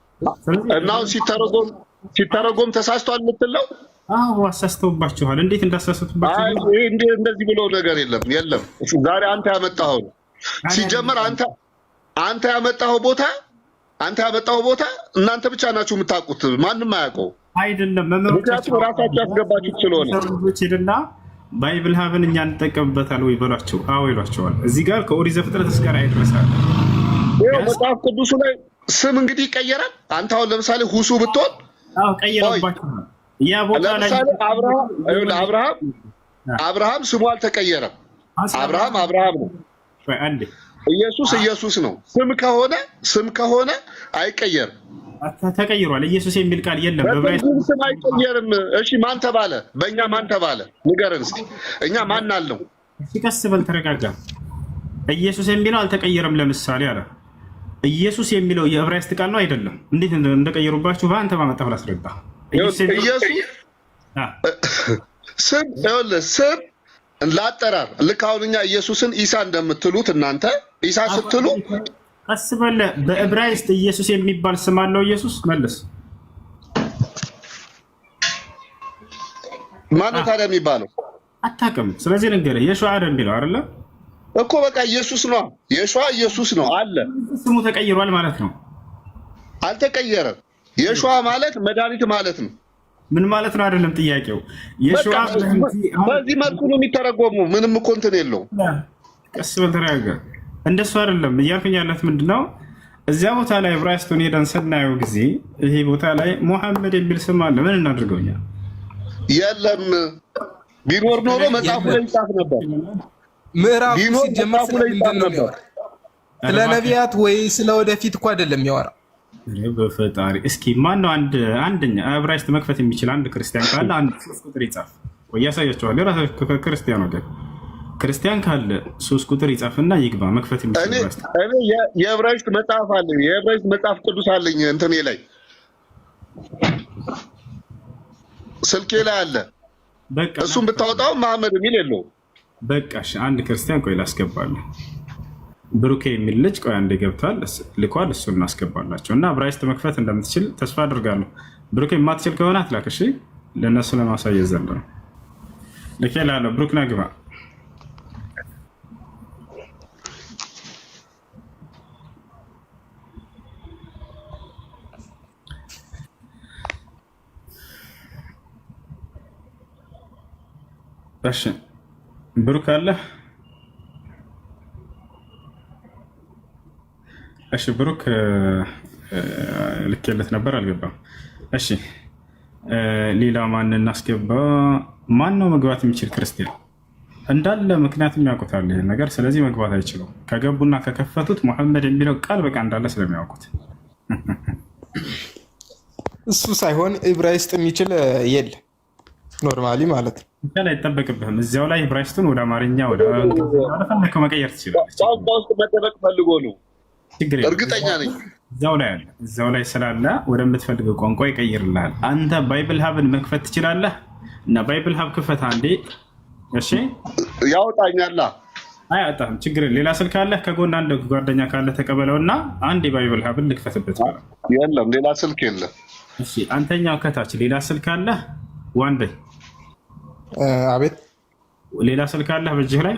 እና አሁን ሲተረጎም ተሳስቷል የምትለው? አዎ አሳስተውባችኋል። እንዴት እንዳሳሰቱባችሁ አይ ይሄ እንደዚህ ብሎ ነገር የለም የለም። ዛሬ አንተ ያመጣኸው ነው። ሲጀመር አንተ ያመጣኸው ቦታ አንተ ያመጣኸው ቦታ እናንተ ብቻ ናችሁ የምታውቁት፣ ማንም አያውቀው። አይደለም ምክንያቱም ራሳችሁ ያስገባችሁት ስለሆነ ልጆች ሄድና Bible Hub ን እኛ እንጠቀምበታል ወይ በሏቸው። አዎ ይሏቸዋል። እዚህ ጋር ከኦሪት ዘፍጥረት እስከ ራዕይ ድረስ አለ። ይኸው መጽሐፍ ቅዱሱ ላይ ስም እንግዲህ ይቀየራል። አንተ አሁን ለምሳሌ ሁሱ ብትሆን አዎ ቀይረውባቸዋል። ያ ቦታ ላይ ለምሳሌ አብርሃም ይኸውልህ፣ አብርሃም ስሙ አልተቀየረም። አብርሃም አብርሃም ነው። አንዴ ኢየሱስ ኢየሱስ ነው። ስም ከሆነ አይቀየርም። ተቀይሯል። ኢየሱስ የሚል ቃል የለም በዕብራይስጥ። በትርጉም ስም አይቀየርም። እሺ ማን ተባለ? በእኛ ማን ተባለ? ንገረን እስኪ። እኛ ማን አልነው? ቀስ በል ተረጋጋ። ኢየሱስ የሚለው አልተቀየረም። ለምሳሌ አለ ኢየሱስ የሚለው የዕብራይስጥ ቃል ነው አይደለም? እንዴት እንደቀየሩባችሁ በአንተ ባመጣሁ ላስረዳ። ኢየሱስ የሚለው ኢየሱስ ስም ይኸውልህ፣ ስም ለአጠራር ልክ አሁን እኛ ኢየሱስን ኢሳ እንደምትሉት እናንተ ኢሳ ስትሉ ቀስ በል። በዕብራይስጥ ኢየሱስ የሚባል ስም አለው። ኢየሱስ መልስ። ማነው ታዲያ የሚባለው? አታውቅም። ስለዚህ ልንገርህ፣ የሹዓ ነው የሚለው አይደለ እኮ በቃ ኢየሱስ ነው። የሹዓ ኢየሱስ ነው አለ። ስሙ ተቀይሯል ማለት ነው። አልተቀየረም። የሹዓ ማለት መድኃኒት ማለት ነው። ምን ማለት ነው? አይደለም ጥያቄው። የሹዓ በዚህ መልኩ ነው የሚተረጎሙ። ምንም እኮ እንትን የለውም። ቀስ በል ተረጋጋ። እንደሱ አይደለም እያልኩኝ ያለት ምንድነው፣ እዚያ ቦታ ላይ ዕብራይስጡን ሄደን ስናየው ጊዜ ይሄ ቦታ ላይ ሙሐመድ የሚል ስም አለ። ምን እናድርገው እኛ? የለም፣ ቢኖር ኖሮ መጽሐፉ ላይ ይጻፍ ነበር። ምዕራፉ ቢኖር ሲጀመር መጽሐፉ ላይ ይጻፍ ስለምንድን ነው ነበር። የሚያወራ? ስለ ነቢያት ወይ ስለ ወደፊት እኮ አይደለም የሚያወራ። በፈጣሪ እስኪ ማነው አንደኛ ዕብራይስጥ መክፈት የሚችል አንድ ክርስቲያን ካለ አንድ ሶስት ቁጥር ይጻፍ ወይ ያሳያቸዋል። የራሳቸው ክርስቲያን ወገን ክርስቲያን ካለ ሶስት ቁጥር ይጻፍና ይግባ መክፈት የሚችል እኔ ዕብራይስጥ። እኔ የዕብራይስጥ መጽሐፍ አለኝ። የዕብራይስጥ መጽሐፍ ቅዱስ አለኝ እንትኔ ላይ ስልኬ ላይ አለ። በቃ እሱን ብታወጣው መሐመድ የሚል የለውም። በቃ እሺ፣ አንድ ክርስቲያን ቆይ ላስገባለሁ። ብሩኬ የሚል ልጅ ቆይ አንዴ ገብቷል ልኳል። እሱን እናስገባላቸው እና ዕብራይስጥ መክፈት እንደምትችል ተስፋ አድርጋለሁ። ብሩኬ የማትችል ከሆነ አትላክ። እሺ፣ ለእነሱ ለማሳየት ዘንድ ነው። ልኬ ላለሁ ብሩክ ና ግባ። እሺ ብሩክ አለ። እሺ ብሩክ ልኬለት ነበር አልገባም። እሺ ሌላ ማን እናስገባ? ማን ነው መግባት የሚችል ክርስቲያን እንዳለ? ምክንያቱም ያውቁታል ይህን ነገር። ስለዚህ መግባት አይችሉም። ከገቡና ከከፈቱት ሙሐመድ የሚለው ቃል በቃ እንዳለ ስለሚያውቁት እሱ ሳይሆን ዕብራይስጥ የሚችል የለ normally ማለት ነው። ላይ አይጠበቅብህም። እዚያው ላይ ዕብራይስጡን ወደ አማርኛ ወደ ፈለከው መቀየር ትችላለህ። ቋንቋ ውስጥ መደበቅ ፈልጎ ነው። ችግር የለም። እርግጠኛ ነኝ። እዛው ላይ አለ። እዛው ላይ ስላለ ወደምትፈልገው ቋንቋ ይቀይርልሃል። አንተ Bible Hub ን መክፈት ትችላለህ። እና Bible Hub ክፈት አንዴ። እሺ ያወጣኛላ። አያወጣህም፣ ችግር የለም። ሌላ ስልክ አለህ? ከጎን አንድ ጓደኛ ካለ ተቀበለው እና አንድ የ Bible Hub ን ልክፈትበት በለው። የለም ሌላ ስልክ የለም። እሺ አንተኛው ከታች ሌላ ስልክ አለህ? ዋንዴ አቤት። ሌላ ስልክ አለህ በእጅህ ላይ?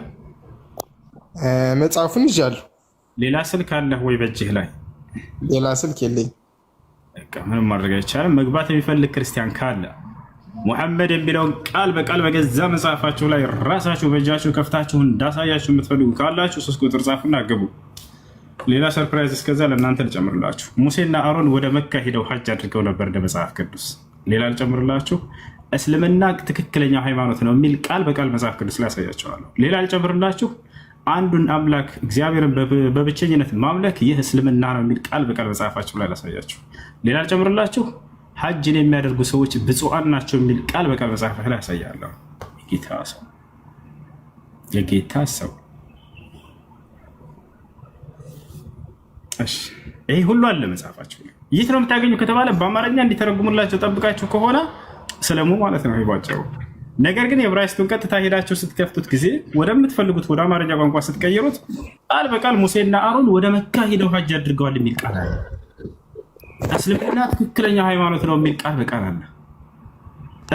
መጽሐፉን ይዣለሁ። ሌላ ስልክ አለህ ወይ በእጅህ ላይ? ሌላ ስልክ የለኝም። በቃ ምንም ማድረግ አይቻልም። መግባት የሚፈልግ ክርስቲያን ካለ ሙሐመድ የሚለውን ቃል በቃል በገዛ መጽሐፋችሁ ላይ ራሳችሁ በእጃችሁ ከፍታችሁ እንዳሳያችሁ የምትፈልጉ ካላችሁ ሶስት ቁጥር ጻፉና ግቡ። ሌላ surprise እስከዛ ለእናንተ ልጨምርላችሁ። ሙሴና አሮን ወደ መካ ሂደው ሐጅ አድርገው ነበር እንደ መጽሐፍ ቅዱስ። ሌላ ልጨምርላችሁ፣ እስልምና ትክክለኛው ሃይማኖት ነው የሚል ቃል በቃል መጽሐፍ ቅዱስ ላይ ያሳያቸዋለሁ። ሌላ ልጨምርላችሁ፣ አንዱን አምላክ እግዚአብሔርን በብቸኝነት ማምለክ ይህ እስልምና ነው የሚል ቃል በቃል መጽሐፋችሁ ላይ ላሳያችሁ። ሌላ ልጨምርላችሁ፣ ሐጅን የሚያደርጉ ሰዎች ብፁዓን ናቸው የሚል ቃል በቃል መጽሐፍ ላይ ያሳያለሁ። የጌታ ሰው የጌታ ሰው። እሺ ይሄ ሁሉ አለ መጽሐፋችሁ ላይ። የት ነው የምታገኙ ከተባለ በአማርኛ እንዲተረጉሙላቸው ጠብቃችሁ ከሆነ ስለሙ ማለት ነው ባጭሩ። ነገር ግን የዕብራይስጡን ቀጥታ ሄዳችሁ ስትከፍቱት ጊዜ ወደምትፈልጉት ወደ አማርኛ ቋንቋ ስትቀይሩት ቃል በቃል ሙሴና አሮን ወደ መካ ሄደው ሀጅ አድርገዋል የሚል ቃል አለ። እስልምና ትክክለኛ ሃይማኖት ነው የሚል ቃል በቃል አለ።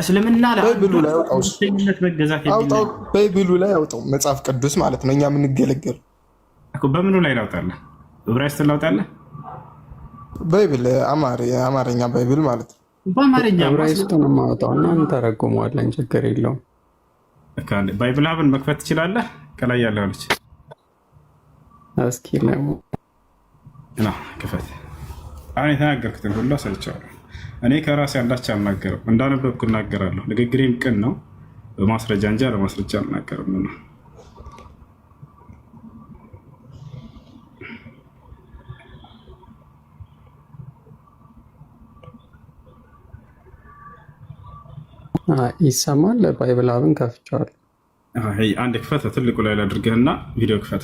እስልምና Bible ኡ ላይ አውጣው፣ ለአንድነት መገዛት የሚል አውጣው፣ Bible ኡ ላይ አውጣው። መጽሐፍ ቅዱስ ማለት ነው እኛ የምንገለገል። በምኑ ላይ ላውጣለህ? ዕብራይስጥን ላውጣለህ? Bible አማርኛ Bible ማለት ነው። በአማርኛ ዕብራይስጡን ማውጣውና እንተረጉመዋለን። ችግር የለውም። Bible Hub ን መክፈት ትችላለህ። ከላይ ያለው ልጅ እስኪ ና ክፈት። አሁን የተናገርኩትን ሁሉ አሳይቼዋለሁ። እኔ ከራሴ አንዳች አልናገርም፣ እንዳነበብኩ እናገራለሁ። ንግግሬም ቅን ነው፣ በማስረጃ እንጂ አለማስረጃ አልናገርም። ነው ይሰማል። Bible Hub ን ከፍቼዋለሁ። አንድ ክፈተ፣ ትልቁ ላይ ላድርግህና ቪዲዮ ክፈተ።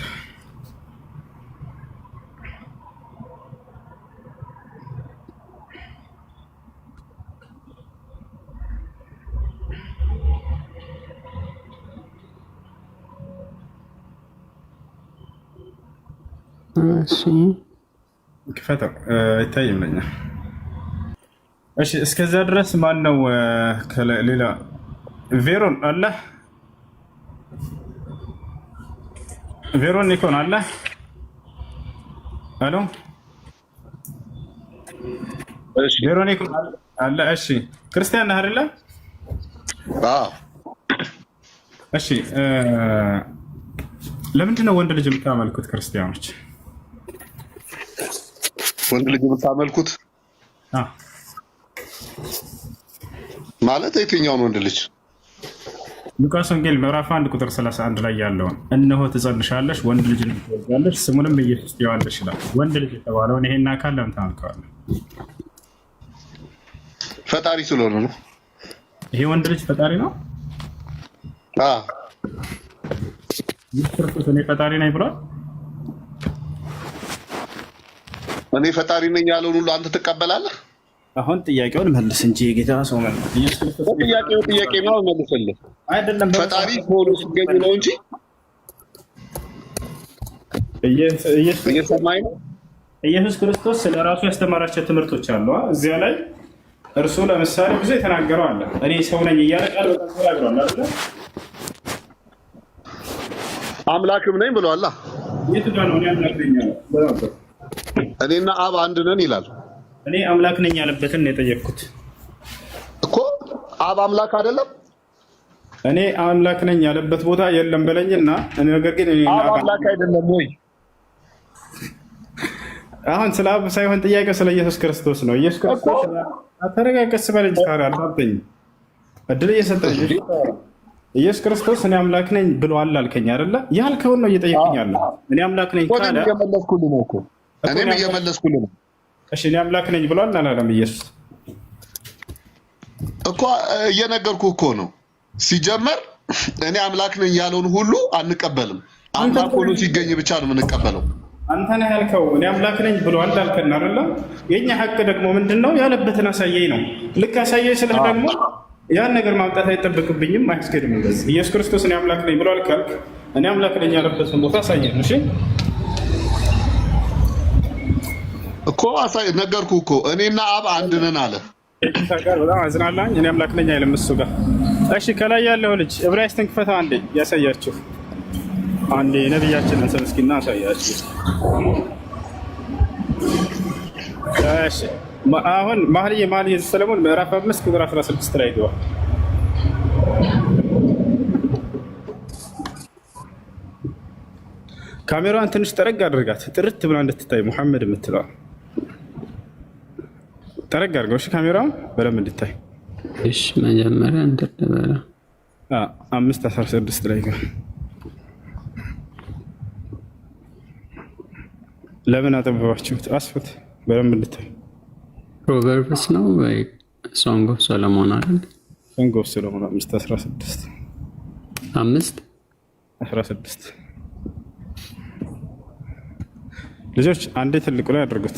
እሺ ክፈተው፣ አይታይም ለኛ። እሺ እስከዚያ ድረስ ማን ነው? ሌላ ቬሮን አለ፣ ቬሮን ኒኮን አለ። አሎ ቬሮኒኮን አለ። እሺ ክርስቲያን ነህ አይደለ? እሺ ለምንድን ነው ወንድ ልጅ የምታመልኩት ክርስቲያኖች? ወንድ ልጅ የምታመልኩት ማለት የትኛውን ወንድ ልጅ? ሉቃስ ወንጌል ምዕራፍ 1 ቁጥር 31 ላይ ያለውን እነሆ ትጸንሻለሽ፣ ወንድ ልጅ ትወልጃለሽ፣ ስሙንም ኢየሱስ ትይዋለሽ ይላል። ወንድ ልጅ የተባለውን ይሄን አካል ለምን ታመልከዋለህ? ፈጣሪ ስለሆነ ነው። ይሄ ወንድ ልጅ ፈጣሪ ነው። ኢየሱስ ክርስቶስ እኔ ፈጣሪ ነኝ ብሏል። እኔ ፈጣሪ ነኝ ያለውን ሁሉ አንተ ትቀበላለህ? አሁን ጥያቄውን መልስ እንጂ የጌታ ሰው መልስ። ጥያቄው ጥያቄ ነው፣ መልስልህ። አይደለም ፈጣሪ ሆኖ ሲገኝ ነው እንጂ እየሰማኸኝ ነው? ኢየሱስ ክርስቶስ ስለ ራሱ ያስተማራቸው ትምህርቶች አሉ። እዚያ ላይ እርሱ ለምሳሌ ብዙ የተናገረው አለ። እኔ ሰው ነኝ እያለ ቃል በቃል ተናግሯል አይደለ? አምላክም ነኝ ብሏላ። የቱ ጋር ነው እኔ አምላክ ነኝ ያለው? እኔና አብ አንድ ነን ይላል። እኔ አምላክ ነኝ ያለበትን ነው የጠየቅኩት እኮ። አብ አምላክ አይደለም? እኔ አምላክ ነኝ ያለበት ቦታ የለም በለኝና፣ ነገር ግን እኔ አብ አምላክ አይደለም ወይ? አሁን ስለ አብ ሳይሆን ጥያቄው ስለ ኢየሱስ ክርስቶስ ነው። ኢየሱስ ክርስቶስ ተረጋጋ፣ ቀስ በል እንጂ ታዲያ አልታጠኝም። እድል እየሰጠኝ ኢየሱስ ክርስቶስ እኔ አምላክ ነኝ ብሏል አልከኝ አይደለ? ያልከውን ነው እየጠየቅኝ ያለው። እኔ አምላክ ነኝ ካለ እየመለስኩልህ ነው እኮ እኔም እየመለስኩልህ ነው። እሺ እኔ አምላክ ነኝ ብሏል አላለም? ኢየሱስ እኮ እየነገርኩህ እኮ ነው። ሲጀመር እኔ አምላክ ነኝ ያለውን ሁሉ አንቀበልም። አምላክ ሆኖ ሲገኝ ብቻ ነው የምንቀበለው። አንተ ነህ ያልከው እኔ አምላክ ነኝ ብሏል አልከን አይደለ? የእኛ ሀቅ ደግሞ ምንድን ነው? ያለበትን አሳየኝ ነው። ልክ አሳየኝ ስልህ ደግሞ ያን ነገር ማምጣት አይጠበቅብኝም፣ አያስኬድም። እንደዚህ ኢየሱስ ክርስቶስ እኔ አምላክ ነኝ ብሏል ካልክ እኔ አምላክ ነኝ ያለበትን ቦታ አሳየን። እሺ እኮ አሳይ ነገርኩህ እኮ እኔና አብ አንድ ነን አለ። ጋር በጣም አዝናላኝ። እኔ አምላክ ነኝ አይልም እሱ ጋር። እሺ ከላይ ያለው ልጅ ዕብራይስጥን ክፈታ አንዴ ያሳያችሁ። አንዴ ነብያችንን ስም እስኪና አሳያችሁ። እሺ አሁን መኃልየ መኃልየ ዘሰሎሞን ምዕራፍ 5 ቁጥር 16 ላይ ግባ። ካሜራዋን ትንሽ ጠረግ አድርጋት፣ ጥርት ብላ እንድትታይ ሙሐመድ የምትለዋል ጠረግ አድርገው። እሺ ካሜራውን በደንብ እንድታይ። እሺ መጀመሪያ እንትን ልበላ። 5:16 ላይ ግባ። ለምን አጠበባችሁት? አስፉት በደንብ እንድታይ። Proverbs ነው ወይ Song of Solomon አይደል? Song of Solomon 5:16። አምስት 16። ልጆች አንዴ ትልቁ ላይ አድርጉት።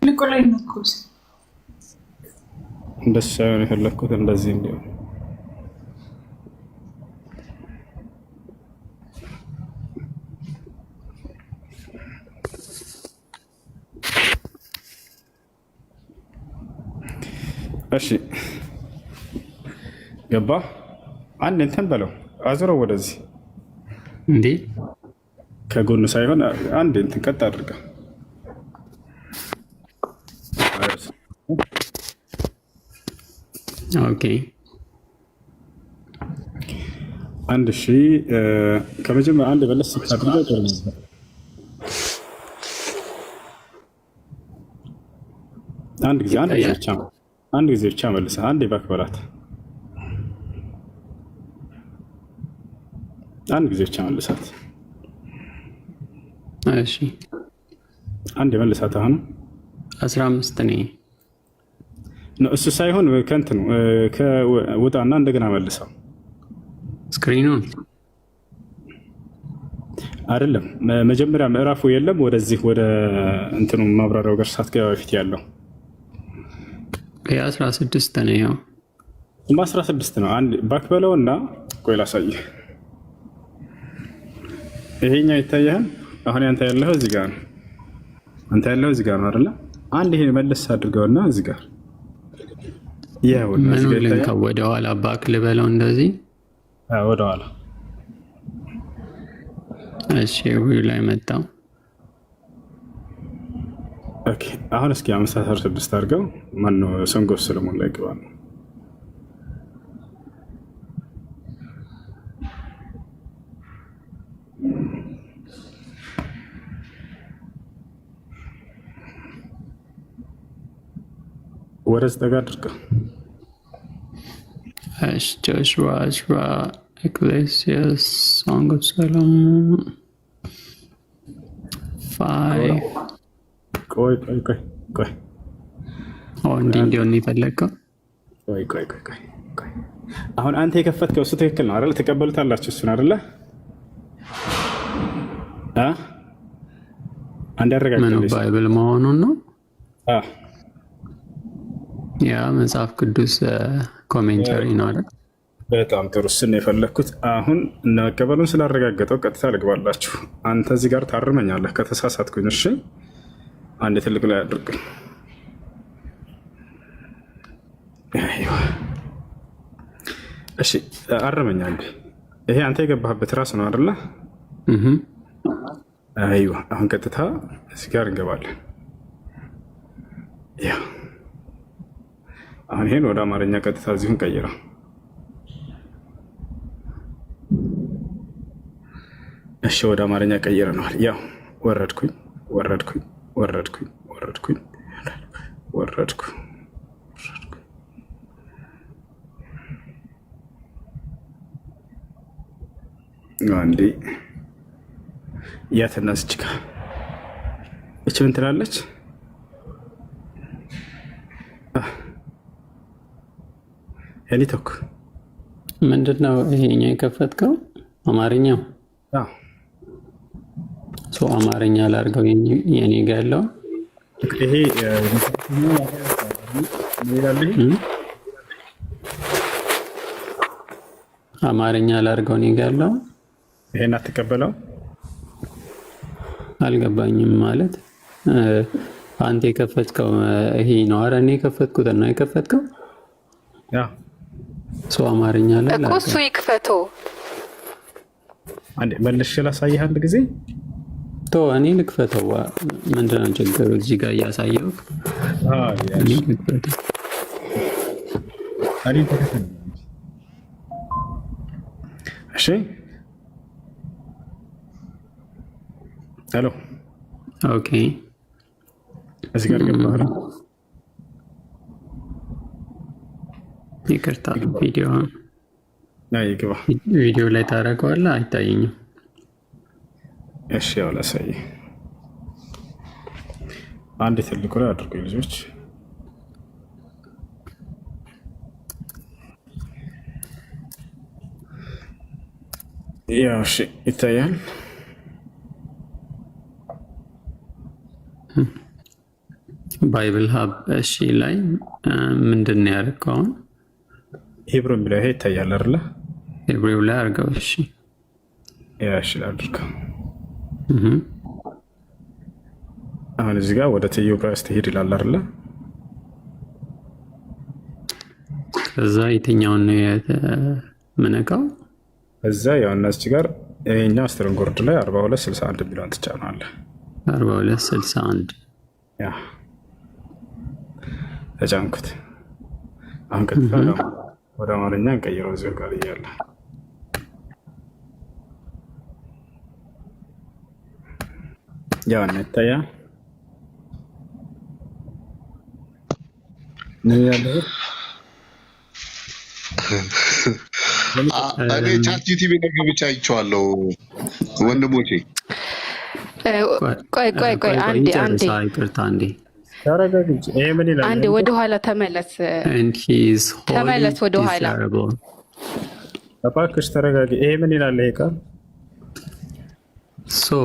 ትልቁ ላይ ነው እኮ። እንደሱ ሳይሆን የፈለግኩት እንደዚህ እንዲሆን። እሺ ገባ። አንድ እንትን በለው አዙረው ወደዚህ እንዴ ከጎኑ ሳይሆን አንድ እንትን ቀጥ አድርገው። Okay። አንድ ሺ ከመጀመሪያ አንድ በለስ አድርገው ጥሩ ነበር። አንድ ጊዜ አንድ ጊዜ ብቻ አንድ ጊዜ ብቻ መልሰህ አንድ back በላት። አንድ ጊዜ ብቻ መልሳት። እሺ አንድ መልሳት። አሁን 15 ነኝ። ነው እሱ ሳይሆን ከእንትኑ ውጣና እንደገና መልሰው። Screen ኑን አይደለም መጀመሪያ ምዕራፉ የለም። ወደዚህ ወደ እንትኑ ማብራሪያው ጋር ሳትገባ በፊት ያለው የ16 ነው። ይኸው 16 ነው። አንድ back በለውና ቆይ ላሳይህ። ይሄኛው ይታያል። አሁን አንተ ያለኸው እዚህ ጋር ነው። አንተ ያለኸው እዚህ ጋር ነው አይደለ? አንድ ይሄን መለስ አድርገውና እዚህ ጋር ይኸውና፣ እዚህ ምኑን ጋር ይታያል። ልንካው? ወደኋላ back ልበለው እንደዚህ። ወደኋላ። እሺ፣ Hebrew ላይ መጣው። Okay፣ አሁን እስኪ 5:16 አድርገው። ማነው Song of Solomon ላይ ግባ ነው። ወደዚህ ጠጋ አድርገው። እሺ፣ Joshua፣ Ezra፣ Ecclesiastes፣ Song of Solomon 5። ቆይ ቆይ ቆይ ቆይ። እንዲህ እንዲሆን የፈለግከው? ቆይ ቆይ ቆይ ቆይ ቆይ። አሁን አንተ የከፈትከው እሱ ትክክል ነው አይደለ? ትቀበሉታላችሁ እሱን አይደለ? አ አንድ ምኑ? ያረጋግጥልኝ። Bible መሆኑን ነው። አ ያ መጽሐፍ ቅዱስ commentary ነው አይደል? በጣም ጥሩ፣ እሱን ነው የፈለግኩት። አሁን መቀበሉን ስላረጋገጠው ቀጥታ ልግባላችሁ። አንተ እዚህ ጋር ታርመኛለህ ከተሳሳትኩኝ። እሺ፣ አንድ ትልቅ ላይ አድርገኝ። አይዋ። እሺ አርመኛ አንዴ። ይሄ አንተ የገባህበት ራስ ነው አይደለ? እህ። አይዋ። አሁን ቀጥታ እዚህ ጋር እንገባለን። Yeah፣ አሁን ይሄን ወደ አማርኛ ቀጥታ እዚሁን ቀይረው። እሺ ወደ አማርኛ ቀይረነዋል። ያው ወረድኩኝ ወረድኩኝ ወረድኩኝ ወረድኩኝ ወረድኩ። አንዴ ያትና እዚች ጋ እች ምን ትላለች? ሄሊቶክ። ምንድን ነው ይሄኛው የከፈትከው? አማርኛው? So አማርኛ ላድርገው የኔ ጋ ያለው። ይሄ ምን ይላል? ይሄ አማርኛ ላድርገው እኔ ጋ ያለው። ይሄን አትቀበለው? አልገባኝም። ማለት አንተ የከፈትከው ይሄ ነው። አረ እኔ የከፈትኩት እና የከፈትከው so አማርኛ ላይ እኮ እሱ ይክፈተው። አንዴ መልሼ ላሳይህ አንድ ጊዜ። ቶ እኔ ልክፈተው። ምንድን ነው ችግሩ? እዚህ ጋር እያሳየው እኔ ልክፈተው። እኔን ተከተል። እሺ hello። Okay። እዚህ ጋር ገባህ? ይቅርታ፣ ቪዲዮ ይግባ። ቪዲዮ ላይ ታደርገዋለህ? አይታየኝም። እሺ ያው ላሳይህ። አንድ ትልቁ ላይ አድርጉኝ ልጆች። ያው እሺ ይታያል። Bible Hub እሺ ላይ ምንድን ነው ያደረገው? አሁን Hebrew የሚለው ይሄ ይታያል አይደለ? Hebrew ው ላይ አድርገው። እሺ። Yeah እሺ አድርገው። አሁን እዚህ ጋር ወደ ትዩ ዕብራይስጥ ሂድ ይላል አይደለ? ከዛ የትኛውን ነው የምነካው? እዛ ያው እነዚህ ጋር ይሄኛው Strong word ላይ 4261 የሚለውን ትጫነዋለህ። 4261። Yeah፣ ተጫንኩት። አሁን ቀጥታ ወደ አማርኛ እንቀይረው እዚሁ ጋር እያለ ያው እና ይታያል። ነው ያለው። እኔ ChatGPT ላይ ገብቼ አይቼዋለሁ ወንድሞቼ። ቆይ ቆይ ቆይ፣ አንዴ አንዴ። ይቅርታ አንዴ። ተረጋጊ እንጂ። ይሄ ምን ይላል? አንዴ ወደኋላ ተመለስ፣ And he is wholly ተመለስ ወደኋላ። desirable. እባክሽ ተረጋጊ። ይሄ ምን ይላል? ይሄ ቃል So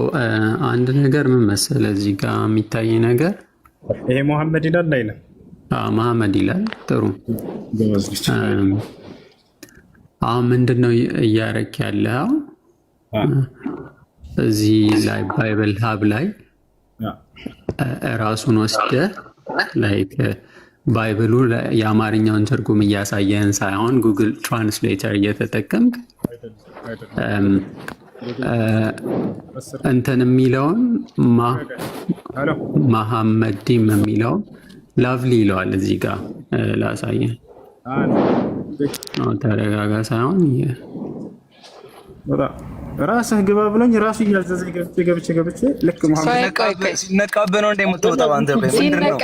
አንድ ነገር ምን መሰለህ፣ እዚህ ጋር የሚታይ ነገር ይሄ ሙሐመድ ይላል አይልም? መሐመድ ይላል። ጥሩ። ጎበዝ ልጅ። አሁን ምንድን ነው እያረክ ያለው? እዚህ ላይ Bible Hub ላይ ራሱን ወስደህ like Bible ኡ የአማርኛውን ትርጉም እያሳየህን ሳይሆን Google Translator እየተጠቀምክ እንትን የሚለውን መሐመዲም የሚለውን lovely ይለዋል። እዚህ ጋር ላሳየህ። ተረጋጋ ሳይሆን ራስህ ግባ ብሎኝ ራሱ እያዘዘ ገብቼ ገብቼ ገብቼ ልክ መሐመድ ሲነቃብህ ነው እንደ የምትወጣው አንተ። ምንድን ነው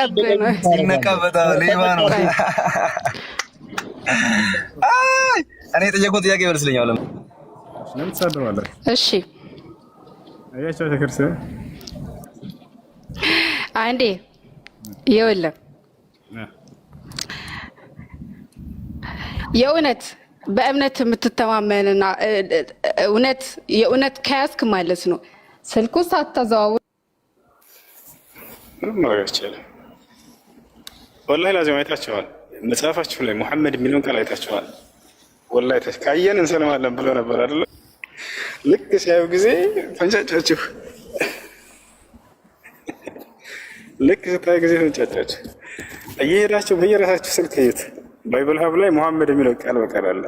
ሲነቃብህ? ሌባ ነው። እኔ የጠየቁን ጥያቄ ይመልስልኛል። ለምን ትሳደባለህ? እሺ። አያቸው ቤተክርስቲያን። አንዴ ይኸውልህ፣ የእውነት በእምነት የምትተማመንና እውነት የእውነት ከያዝክ ማለት ነው ስልኩ ሳታዘዋውር ምንም ማድረግ አይቻልም። ወላሂ ላዚም አይታችኋል። መጽሐፋችሁ ላይ ሙሐመድ የሚለውን ቃል አይታችኋል። ወላሂ ካየን እንሰልማለን ብሎ ነበር አይደለ? ልክ ሲያዩ ጊዜ ተንጫጫችሁ። ልክ ስታዩ ጊዜ ተንጫጫችሁ። እየሄዳችሁ በየራሳችሁ ስልክ እዩት። Bible Hub ላይ ሙሐመድ የሚለው ቃል በቃል አለ።